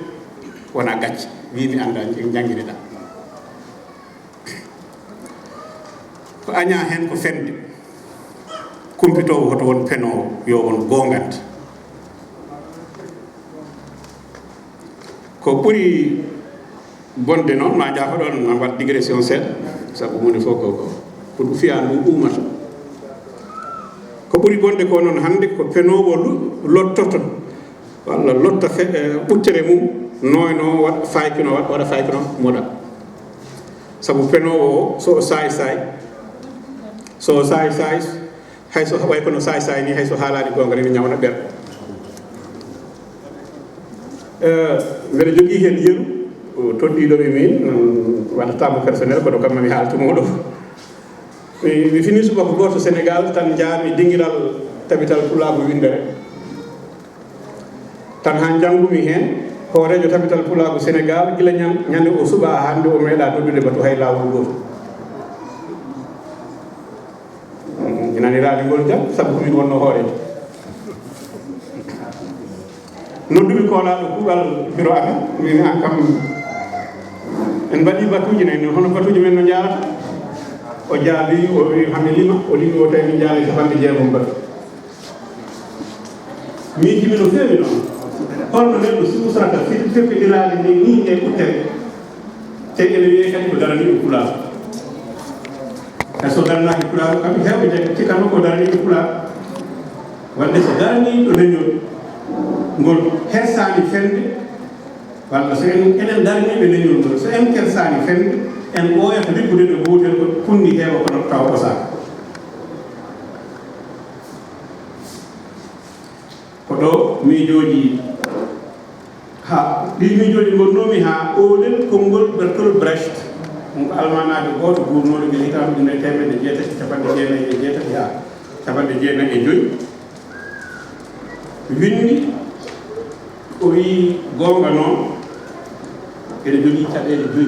wona gacce, wi mi annda, jangguineɗa. Ko aña hen ko fende. Kumpitowo hoto won penowo, yo won gongante. Ko ɓuri bonde noon, ma jaafoɗon, ma mbaɗ digression seeɗa, sabu huunde fof ko, ko, ko ɗum fiya ndu umata. Ko ɓuri bonde ko noon hannde ko penowo lu-, lottoto, walla lotta fe-, eh, ɓuttere mum, noyno, waɗa faykino, waɗa, waɗa faykino, moɗa. Sabu penowo o, so o saay saay, so o saay saay, hay so way kono saay saay ni, hay so haalaani goonga ni, mi ñawna ɓerɗe. Eh, mbeɗa jogii heen yeru, o toɗɗiiɗo e min, mm, waɗataa mo personnel, kono kam mami haaltu mo ɗo. Mi, mi fini subaka gooto Senegal, tan njaami dingiral tabital pulaagu winndere. Tan haa njanngumi heen, hooreejo tabital pulaagu Senegal, gila ñan-, ñande o suɓaa hannde o meeɗaa noddude batu hay laawol gooto. Ina naniraade ngol jam, sabu ko min wonno hooreejo. Noddumi koolaaɗo kuuɓal biro amen, min an kam, en mbaɗi batuuji nayi, hono batuuji men no njaarata? O jaabi, o wi, hami lima, o limi, o tawi min njaara e capanɗe jeegom batu. Miijimi no feewi noon. Holno neɗɗo suusata fir-, firfitiraade ni, ni e ɓuttere? Te ene wiyee kadi ko daraniiɓe Pulaagu. Hay so daranaaki Pulaagu kam, heewɓe de cikkanno ko daraniiɓe Pulaagu. Wadde so daraniiɗo leñol ngol hersaani fende, walla so en, enen daraniiɓe leñol ngol, so en kersaani fende, en ɓooyata rikkude ɗo gootel ko kunndi heewa kono tawa ɓosaaka. Ko ɗo miijooji, ha, ɗi miijooji ngonnoomi ha oolel konngol Bertolt Brecht. Ɗum ko almaanaajo gooto guurnooɗo gila hitaande ujunere e teemedde jeetati e capanɗe jeenayi e jeetati haa capanɗe jeenayi e joy. Winndi, o wiyi, goonga noon, ene jogii caɗeele joy.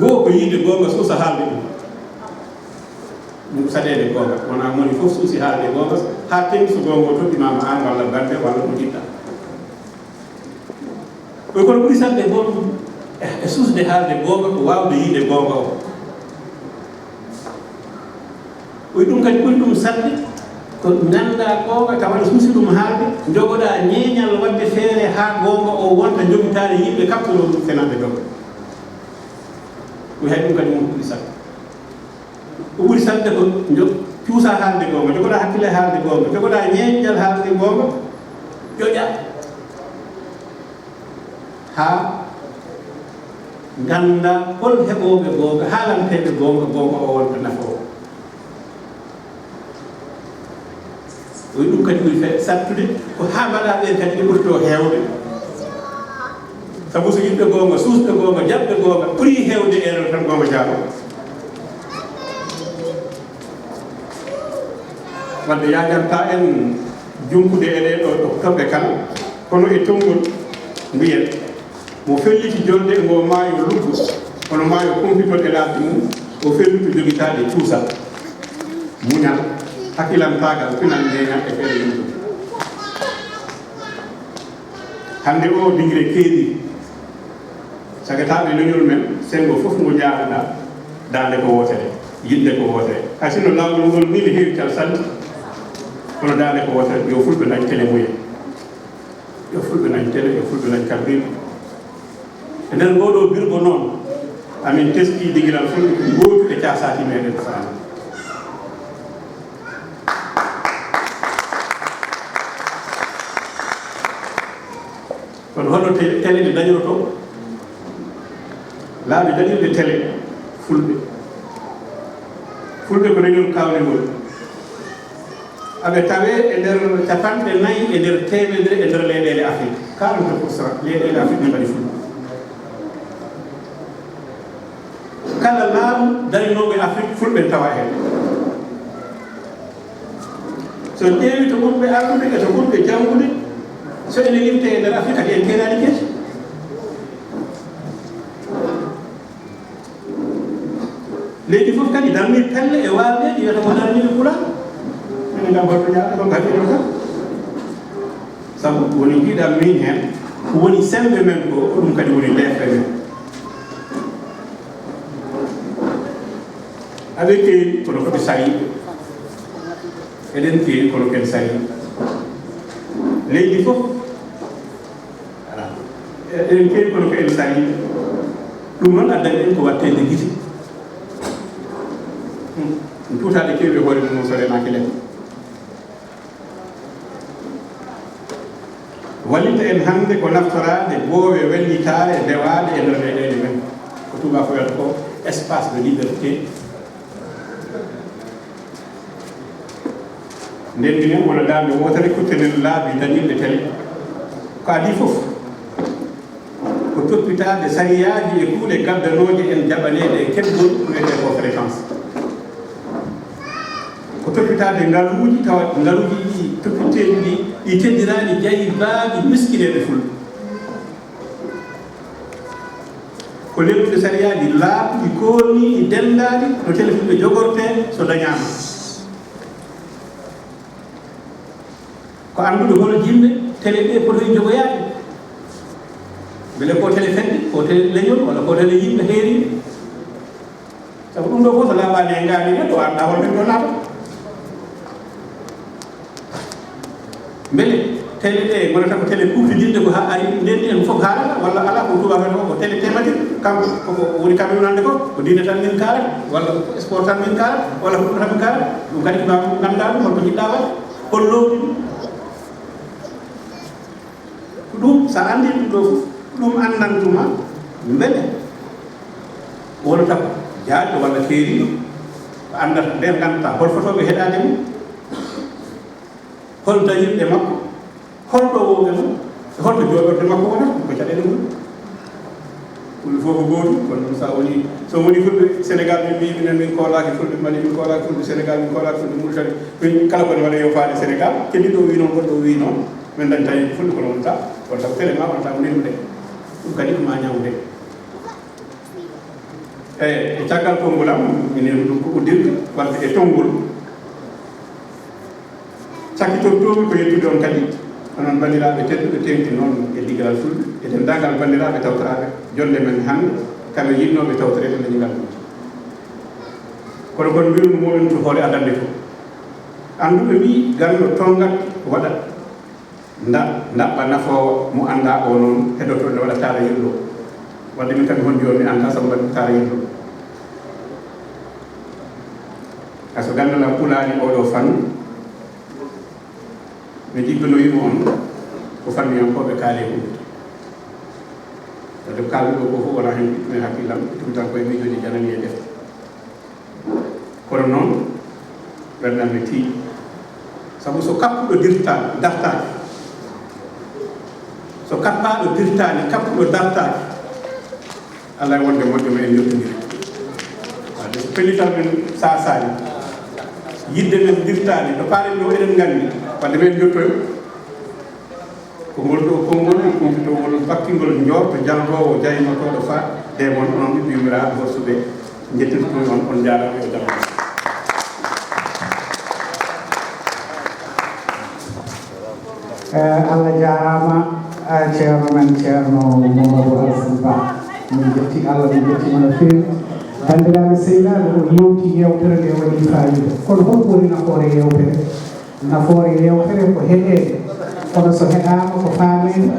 Goo ko yiyde goonga, suusa haalde ɗum. Ɗum ko saɗeede goonga. Wonaa moni fof suusi haalde goonga, haa teŋti so goonga o toɗɗimaama aan walla bannde walla mo njiɗɗaa. Ko kono ɓuri saɗde goonga e, e suusde haalde goonga ko waawde yiyde goonga o. Ko ɗum kadi ɓuri ɗum saɗde, ko nganndaa goonga tawa aɗa suusi ɗum haalde, njogoɗaa ñeeñal waɗde feere haa goonga o wonta njogitaare yimɓe kaɓtoroo ɗum fenaande goonga. Ɗum hay ɗum kadi won ko ɓuri saɗde. Ko ɓuri saɗde ko njo-, cuusaa haalde goonga, njogoɗaa hakkille haalde goonga, njogoɗaa ñeeñal haalde goonga, ƴoƴaa. Haa ngannda hol heɓooɓe goonga, haalanteeɓe goonga, goonga o wonta nafoowo. O wi'i ɗum kadi ɓuri fe-, sattude, ko haa mbaɗaa ɓeen kadi ɓe ɓurtoo heewde. Sabu so yimɓe goonga, suusɓe goonga, jaɓɓe goonga, ɓuri heewde e tan goonga jaaroo. Wadde yaajantaa en jumpude e ɗee ɗoo to-, toɓɓe kala, kono e tonngol mbiyen, mo felliti jolde e ngoo maayo luggo, kono maayo kumpitol e laabi mum, o felluto jogitaade cuusal, muñal, hakilantaagal, pinal, ñeeñal e feere yimɓe. Hannde o dingire keeri, sagataaɓe leñol men, senngo fof ngo njaaruɗaa, daande ko wootere, yiɗde ko wootere. Hay sinno laawol ngol nii ne heewi calsalɗi, kono daande ko wootere, yo fulɓe ndañ tele mumen. Yo fulɓe ndañ tele, yo fulɓe ndañ kabriiɗe. E nder ngoo ɗoo birgo noon, amin teskii dingiral fulɓe ko gootu e caasaaki meɗen Farana. Kono hono te-, tele ɗe dañoto, laabi dañirɗe tele fulɓe. Fulɓe ko leñol kaawningol. Aɓe tawee e nder capanɗe nayi e nder teemedere e nder leyɗeele Afrik. Quarante pour cent leyɗeele Afrik ne mbaɗi fulɓe. Kala laamu darinooɓe Afrik, fulɓe ne tawa heen. So en ƴeewi to ɓurɓe ardude e to ɓurɓe janngude, so ene limtee e nder Afrik, kadi en keeraani keeci. Leydi fof kadi darnii pelle e waaldeeji, wiyata ko darnii Pulaar. Minen kam, hoto ñaata ko kadi ɗo kam. Sabu woni njiiɗam min heen, ko woni semmbe men ko, ko ɗum kadi woni leefre men. Aɓe keewi, kono ko ɓe sariiɓe. Eɗen keewi, kono ken sariiɓe. Leydi fof, alaa. Eɗen keewi, kono ko en sariiɓe. Ɗum noon addani en ko watteede gite. Hmm. Ɗum tuutaade keewi e hoore mum, so remaaki lepte. Wallitta en hannde ko naftoraade boowe wellitaare ndewaaɗe e nder leyɗeele men. Ko tuubaaku wiyata ko espace de liberté. Nden minen wona daande wootere, kuccenen laabi dañirɗe tele. Ko adii fof, ko toppitaade sariyaaji e kuule gaddanooje en jaɓaneede e keɓgol ko wiyetee ko fréquence. Ko toppitaade ngaluuji, tawa ngaluuji ɗi toppiteeɗi ɗi, ɗi teddiraani jaybaaji miskineeɓe fulɓe. Ko lelnude sariyaaji laaɓuɗi, koolniiɗi, denndaaɗi no tele fulɓe jogortee so dañaama. Ko anndude hol yimɓe tele ɗe potoyi jogoyaade. Mbele ko tele fedde, ko tele leñol, walla ko tele yimɓe heeriiɓe. Sabu ɗum ɗo fof so laaɓaani e ngaari ne, ɗo anndaa hol men ɗo naata. Mbele tele ɗe ngonata ko tele kuuɓtidinɗe ko haa ari ndenndi en fof haalata, walla alaa ko tubaako ko tele thématique, kanko koko woni kam yonande ko, ko diine tan min kaalata, walla ko sport tan min kaalata, walla ko ɗum tan min kaalata. Ɗum kadi ko ngannduɗaa ɗum, holko njiɗɗaa waɗde, hol loowdi ɗum. Ko ɗum, so a anndii ɗum ɗo fof, ɗum anndantuma mbele wonata ko jaajɗo walla keeriiɗo, ko anndata nden, nganndataa hol fotooɓe heɗaade mum, hol dañirɗe makko, hol ɗowooɓe mum, e hol to jooɗorde makko wonata, ko caɗeele mum. Fulɓe fof ko gootum, kono noon so a woni, so woni fulɓe Sénégal, min mbiyi minen min koolaaki fulɓe Mali, min koolaaki fulɓe Sénégal, min koolaaki fulɓe Mauritanie, min kala ko ne waɗa yo faade Sénégal, keddiiɗo o wi noon, goɗɗo o wi noon, min dañta heen fulɓe kono wonta, wonta ko tele ma, wonta ko nenu de. Ɗum kadi ko ma ñawde. Eyi, e caggal konngol am, minen ɗum ko uddirde, wadde e tonngol. Cakkitortoomi ko yettude on kadi, onon banndiraaɓe tedduɓe, teeŋti noon e Digiral Fulɓe, e denndaangal banndiraaɓe tawtoraaɓe jonnde men hannde, kala yiɗnooɓe tawtoreede leñol ngal. Kono kon mbirmi mumen to hoore adannde ko annduɓe mbi ganndo tonngat waɗa nda ndaɓɓa nafoowa mo annda o noon hedoto ne waɗa taara yirlo. Wadde min kadi hon jooni mi annda sabu mbaɗmi taara yirlo. Ka so ganndal am ɓulaani oɗo fannu, mi jiggonoyima on ko fannuyankooɓe kaale e humpito. Wadde ko kaalmi ɗo ko fof wona heen ittumi hakkillam, ittumi tan koye miijooji janani e defte. Kono noon ɓernde am ne tiiɗi. Sabu so kappuɗo dirta dartaaki, so kappaaɗo dirtaani, kappuɗo dartaaki, alaa e wonde moƴƴo ma en njottondiri. Wadde so pellital men saasaani, yidde men dirtaani, to paaɗen ɗo eɗen nganndi, wadde men njottoyo. Konngol ɗo konngol kumpitowol bakkingol njoorto janngoowo jaynotooɗo fa de mon onon ɓiɓɓe yummiraaɓe horsuɓe njettirtumi on, on njaaraama yo jam. Eh, Allah jaaraama. Eh, ceerno men ceerno Mamadou Alassane Ba, min njetti Allah, min njettima no feewi. Banndiraaɓe sehilaaɓe, o yewti yewtere nde waɗi faayiida, kono holko woni nafoore yewtere? Nafoore yewtere ko heɗeede, kono so heɗaama ko faameede,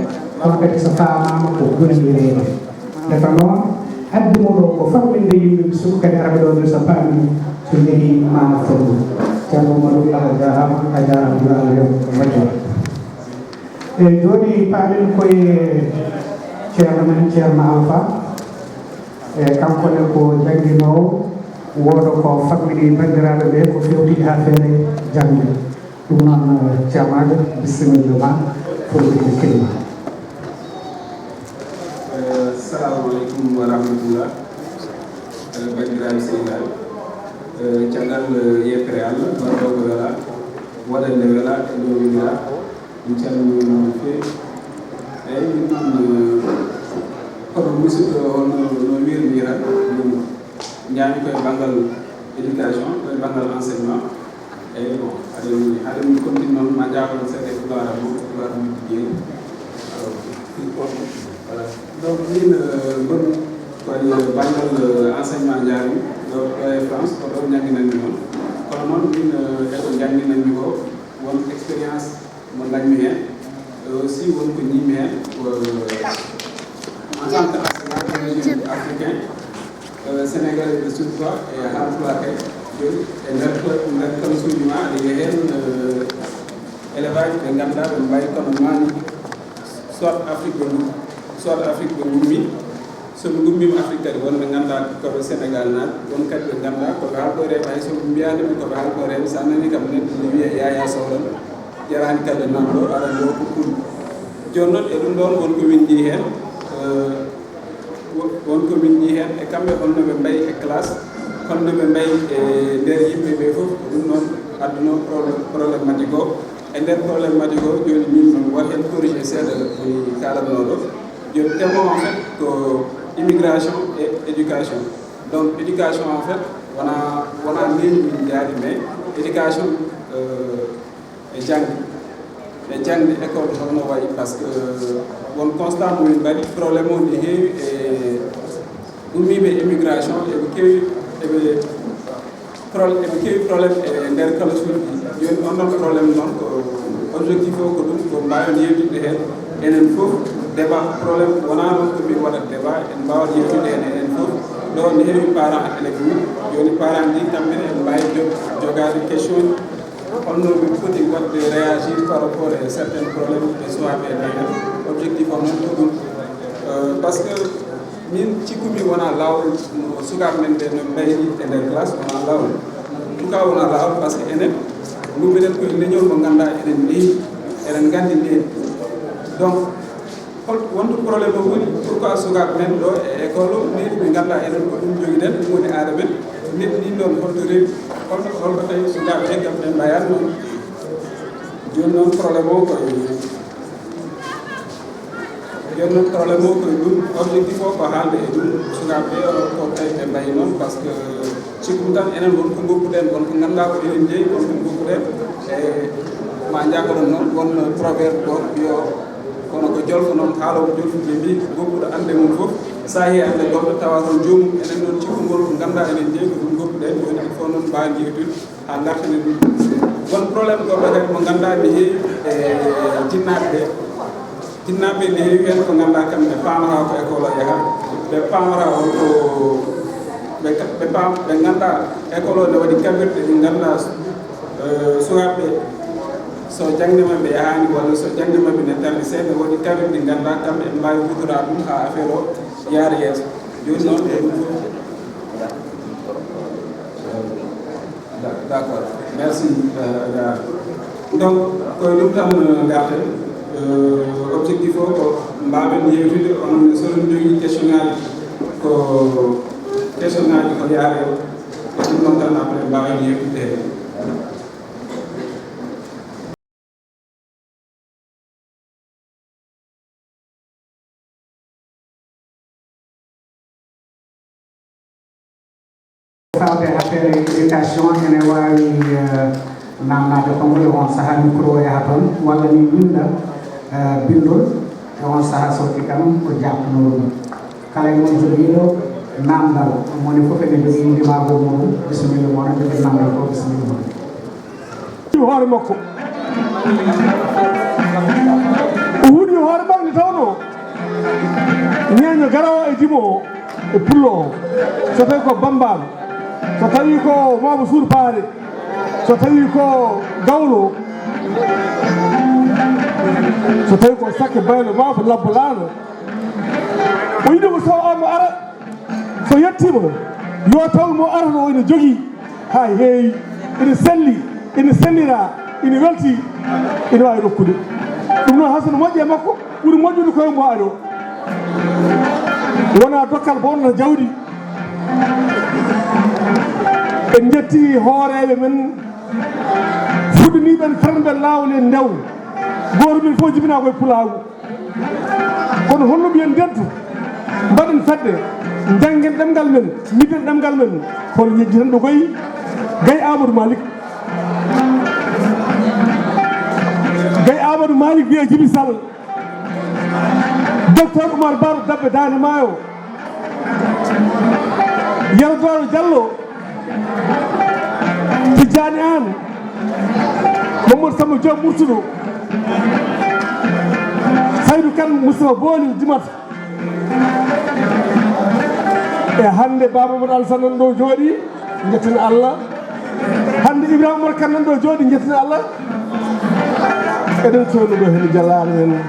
kono kadi so faamaama ko gollireede. Ndeka noon, addi mo ɗo ko famminde yimɓe ɓe suka kadi araɓe ɗo nde so paami so njehii maana fotndu. Ceerno Mamadou Allah jaaraama, a jaaraama yo Allah yo moƴƴo. E jooni paaɗen koye ceerno men ceerno Alpha. E kanko ne ko jannginoowo, wooda ko fammini banndiraaɓe ɓe ko fewti e affaire jaŋde. Ɗum noon, ceerno Mamadou, bisimilla ma, foti ko kelma. Assalamu aleykum wa rahmatullah. Banndiraaɓe sehilaaɓe, caggal yettere Allah, barɗo ko wela, waɗande wela e ɗo windira. Min calminii on no feewi. Eeyi, min noon, kono musidɗo o no no wiirnira, min njaami koye banngal éducation, koye banngal enseignement. Eeyi, bon, haɗen haɗen min continue noon, ma njaafon seeɗa e pulaar am, pulaar am yiɗi jeyi. Voilà. Donc min ngonmi koye banngal enseignement njaami ɗo ɗo e France, ko ɗo njannginanmi noon. Kono noon min e ko njannginanmi ko won expérience mo dañmi heen, aussi won ko ñiimi heen ko en tant que enseignant d'origine africain, sénégalais de surcroît e haalpulaar kay. Jooni e nder nder kalsuuji ma aɗa yiya heen élève aji ɓe ngannduɗaa ɓe mbayi kono maani, soit Afrique ɓe ngummi, soit Afrique ɓe ngummi. So ɓe ngummiima Afrique kadi, won ɓe ngannduɗaa ko ɓe Sénégal naat, won kadi ɓe ngannduɗaa ko ɓe haalkoreeɓe. Hay so ɓe mbiyaani ɓe ko ɓe haalkoreeɓe, so a nanii kam neɗɗo ne wiya Yaya Sow tan, jaraani kadi nanɗo aɗa ɗo ko kul. Jooni noon e ɗum ɗoon won ko winndii heen, won ko winndii heen e kamɓe holno ɓe mbayi e classe, holno ɓe mbayi e nder yimɓe ɓe fof. Ko ɗum noon adduno problème problématique o. E nder problématique o jooni min noon won heen corrigé seeɗa woni kaalatnooɗo. Jooni thème o en fait ko immigration et éducation. Donc éducation en fait wona wona neni min jaari, mais éducation e jangde e jangde école holno wayi, par ce que won constat mo min mbaɗi, problème o ne heewi e ummiiɓe immigration eɓe keewi eɓe Problème eɓe keewi problème e nder kalasuuji ɗi. Jooni on ɗon problème noon ko objectif o ko ɗum ko mbaawen yewtinde heen enen fof. Débat problème wonaa noon ko min waɗat débat, en mbaawat yewtinde heen enen fof. Ɗo ne heewi parent élève uji, jooni parent ji kamɓe ne en mbaawi jogaade question ji holno min poti waɗde réagir par rapport e certains problèmes ɓe suwaaɓe dañat. Objectif o noon ko ɗum par ce que Min cikkumi wona laawol no sukaaɓe men ɓe no mbayri e nder classe wona laawol. En tout cas wona laawol par ce que enen ngummiɗen koye leñol mo ngannduɗaa eɗen neewi, eɗen nganndi neewi. Donc hol wonto problème o woni? Pourquoi sukaaɓe men ɗo e école o neewi ɓe ngannduɗaa enen ko ɗum jogiɗen, ɗum woni aada men. Neɗɗo ɗin ɗon holto rewi? Holto holko tawi sukaaɓe ɓe kam ɓe mbayaani noon? Jooni noon problème o koye Jooni noon problème o koye ɗum objectif o ko haalde e ɗum sukaaɓe ɓe ko tawi ɓe mbayi noon par ce que cikkumi tan enen won ko ngoppuɗen won ko ngannduɗaa ko enen jeeyi won ko ngoppuɗen e ma njakoɗon noon won proverbe goto wiyo kono ko jolfo noon haalowo jolfude mbi ngoppuɗo annde mum fof sahi annde goɗɗo tawa toon joomum enen noon cikkugol ko ngannduɗaa enen jeeyi ko ɗum ngoppuɗen jooni il faut Ɗum mbaawi jeytude haa ngartani ɗum. Won problème goɗɗo kadi mo ngannduɗaa ne heewi e jinnaaɓe ɓe. Jinnaaɓe ne heewi heen ko ngannduɗaa kamɓe paamata ko école o yaha. Ɓe paamata won ko ɓe, ɓe paam, ɓe ngannduɗaa école o ne waɗi kabirɗe ɗi ngannduɗaa, eh, sukaaɓe so jaŋde maɓɓe yahaani walla so jaŋde maɓɓe ne tardi seeɗa, waɗi kabirɗe ɗi ngannduɗaa kamɓe ɓe mbaawi huutoraade ɗum haa affaire o yaara yeeso. Jooni noon ko ɗum fof. D'accord. Merci, euh, Adja. Donc, ko e ɗum tan, euh, ngarten. Euh, objectif o ko mbaawen yewtude, onon ne, so on jogii question ŋaaji, ko question ŋaaji ko yaare, ko ɗum noon tan après mbaawen yewtude heen. Fawde affaire éducation, ene waawi, eh, naamnaade konngol e on sahaa, micro o yaha toon, walla ni winnda, eh, binndol e on sahaa, so kam ko jaabtunoo ɗum. Kala e mon jogiiɗo naamndal, moni fof ene jogii ndimaagu mum, bisimilla mon, jogi naamndal ko bisimilla mon. Hoore makko. O huɗi hoore makko nde tawnoo ñeeño garoowo e dimo o, e pullo o. So tawi ko bambaano, so tawi ko mawɓe suudu paare, so tawi ko gawlo, so tawi ko sakke baylo maa ko labbo laana. O yiɗi ko so omo ara, so yettiima, yo taw mo arata o ina jogii haa heewi, ina selli, ina sellira, ina welti, ina waawi rokkude. Ɗum noon, hay so no moƴƴi e makko, ɓuri moƴƴude ko e mo ari o. Wonaa dokkal bonnata jawdi. En njetti hooreeɓe men, fuɗɗiniiɓe en, fermɓe laawol en ndew. Gooto men fof jibinaa ko e pulaagu. Kono holno mbiyen ndentu? Mbaɗen fedde, njanngen ɗemngal men, njiden ɗemngal men. Kono ñejjitanɗo koy Gay Amadou Malick. Gay Amadou Malick wiyee Jibi Sall. Docteur Oumar Ba to Dabbe Daande Maayo. Yero Doro Diallo. Tijjani Aan, Mamadou Samba Diop Murtuɗo, Saydou Kane, Moustapha Booli Dimat. E hannde Baba Mamadou Alassane nan ɗo jooɗi, njetten Allah. Hannde Ibrahima Oumar Kane nan ɗo jooɗi, njetten Allah. Eɗen coono ɗo heen jalaare men.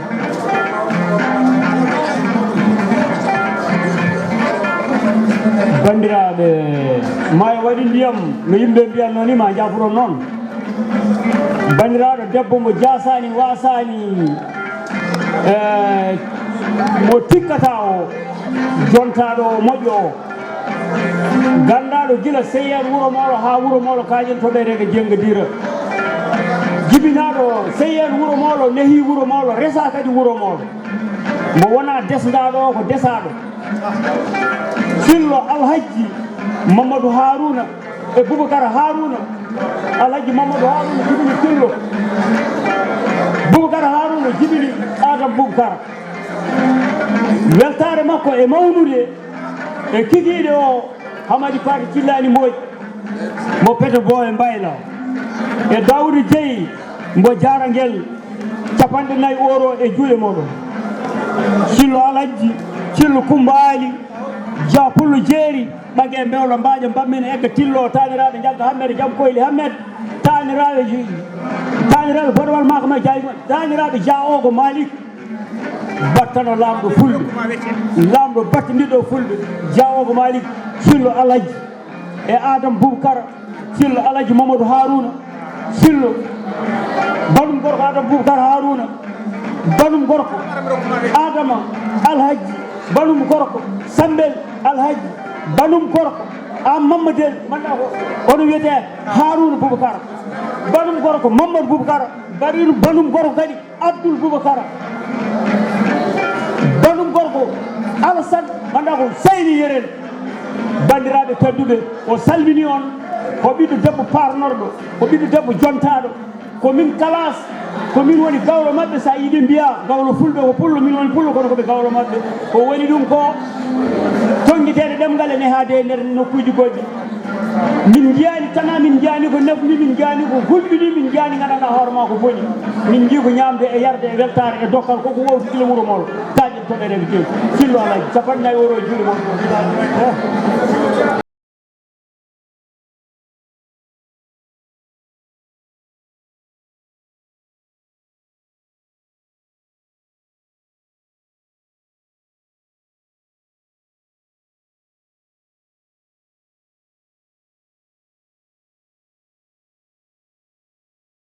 Banndiraaɓe, maayo waɗi ndiyam, no yimɓe mbiyatnoo ni, ma njaafuron noon. Banndiraaɗo debbo mo jaasaani, waasaani, e mo tikkata o, jontaaɗo o, moƴƴo o. Ganndaaɗo gila Seyeen Wuro Moolo haa Wuro Moolo Kaaƴen to ɓeyre ga Jennga Dira. Jibinaaɗo Seyeen Wuro Moolo, nehii Wuro Moolo, resaa kadi Wuro Moolo. Mbo wonaa desndaaɗo o, ko desaaɗo. Fillo Alhajji Mamadou Harouna e Boubacar Harouna. Alhajji Mamadou Harouna jibini Fillo. Boubacar Harouna jibini Adam Boubacar. Weltaare makko e mawnude e kikiiɗe o, Hamadi Fati Cillani Mbooƴ, mo Peto Boowe Mbayla, e Daawuda Jeyi, mbo Jaarangel, capanɗe nayi euro e juuɗe mooɗon. Cillo Alhajji, Cillo Kumba Ali, Dia Pullo Jeeri, Ɓage Mbewlo Mbaaƴa, Mbammin Egga Tillo, taaniraaɓe Njagga Hammet, Jam Koyli Hammet, taaniraaɓe, taaniraaɓe Bodowal Maaka ma Jaayi, taaniraaɓe Dia Ogo Malik. Battano laamɗo fulɓe, laamɗo battindiɗo fulɓe, Dia Ogo Malik, Cillo Alhaji e Adam Bubakar, Cillo Alhaji Mamadou Haruna, Cillo, banum gorko Adam Bubakar Haruna, banum gorko Adama Alhaji, banum gorko Sambel Alhaji, banum gorko Am Mamma Del, manda ko ono wiyete Haruna Bubakar, banum gorko Mamadou Bubakar, banum gorko kadi Abdoul Boubacara, banum gorko Alassane, manda ko Seyni Yerel. Banndiraaɓe tedduɓe, o salmini on, ko ɓiɗɗo debbo paarnorɗo, ko ɓiɗɗo debbo jontaaɗo, ko min kalas, ko min woni gawlo maɓɓe, so a yiɗi mbiya gawlo fulɓe ko pullo, min woni pullo, kono ko ɓe gawlo maɓɓe. Ko woni ɗum ko tonngiteede ɗemngal e nehaade e nder nokkuuji goɗɗi. Min njiyaani tana, min njiyaani ko nafni, min njiyaani ko hulɓini, min njiyaani nganndanɗaa hoore maa ko boni. Min njii ko ñaamde e yarde e weltaare e dokkal, ko ko wowti gila wuro Molo. Kaaƴen toɓereeɓe keewi. Fillo Alaaji, capanɗe nayi euro e juuɗe mon.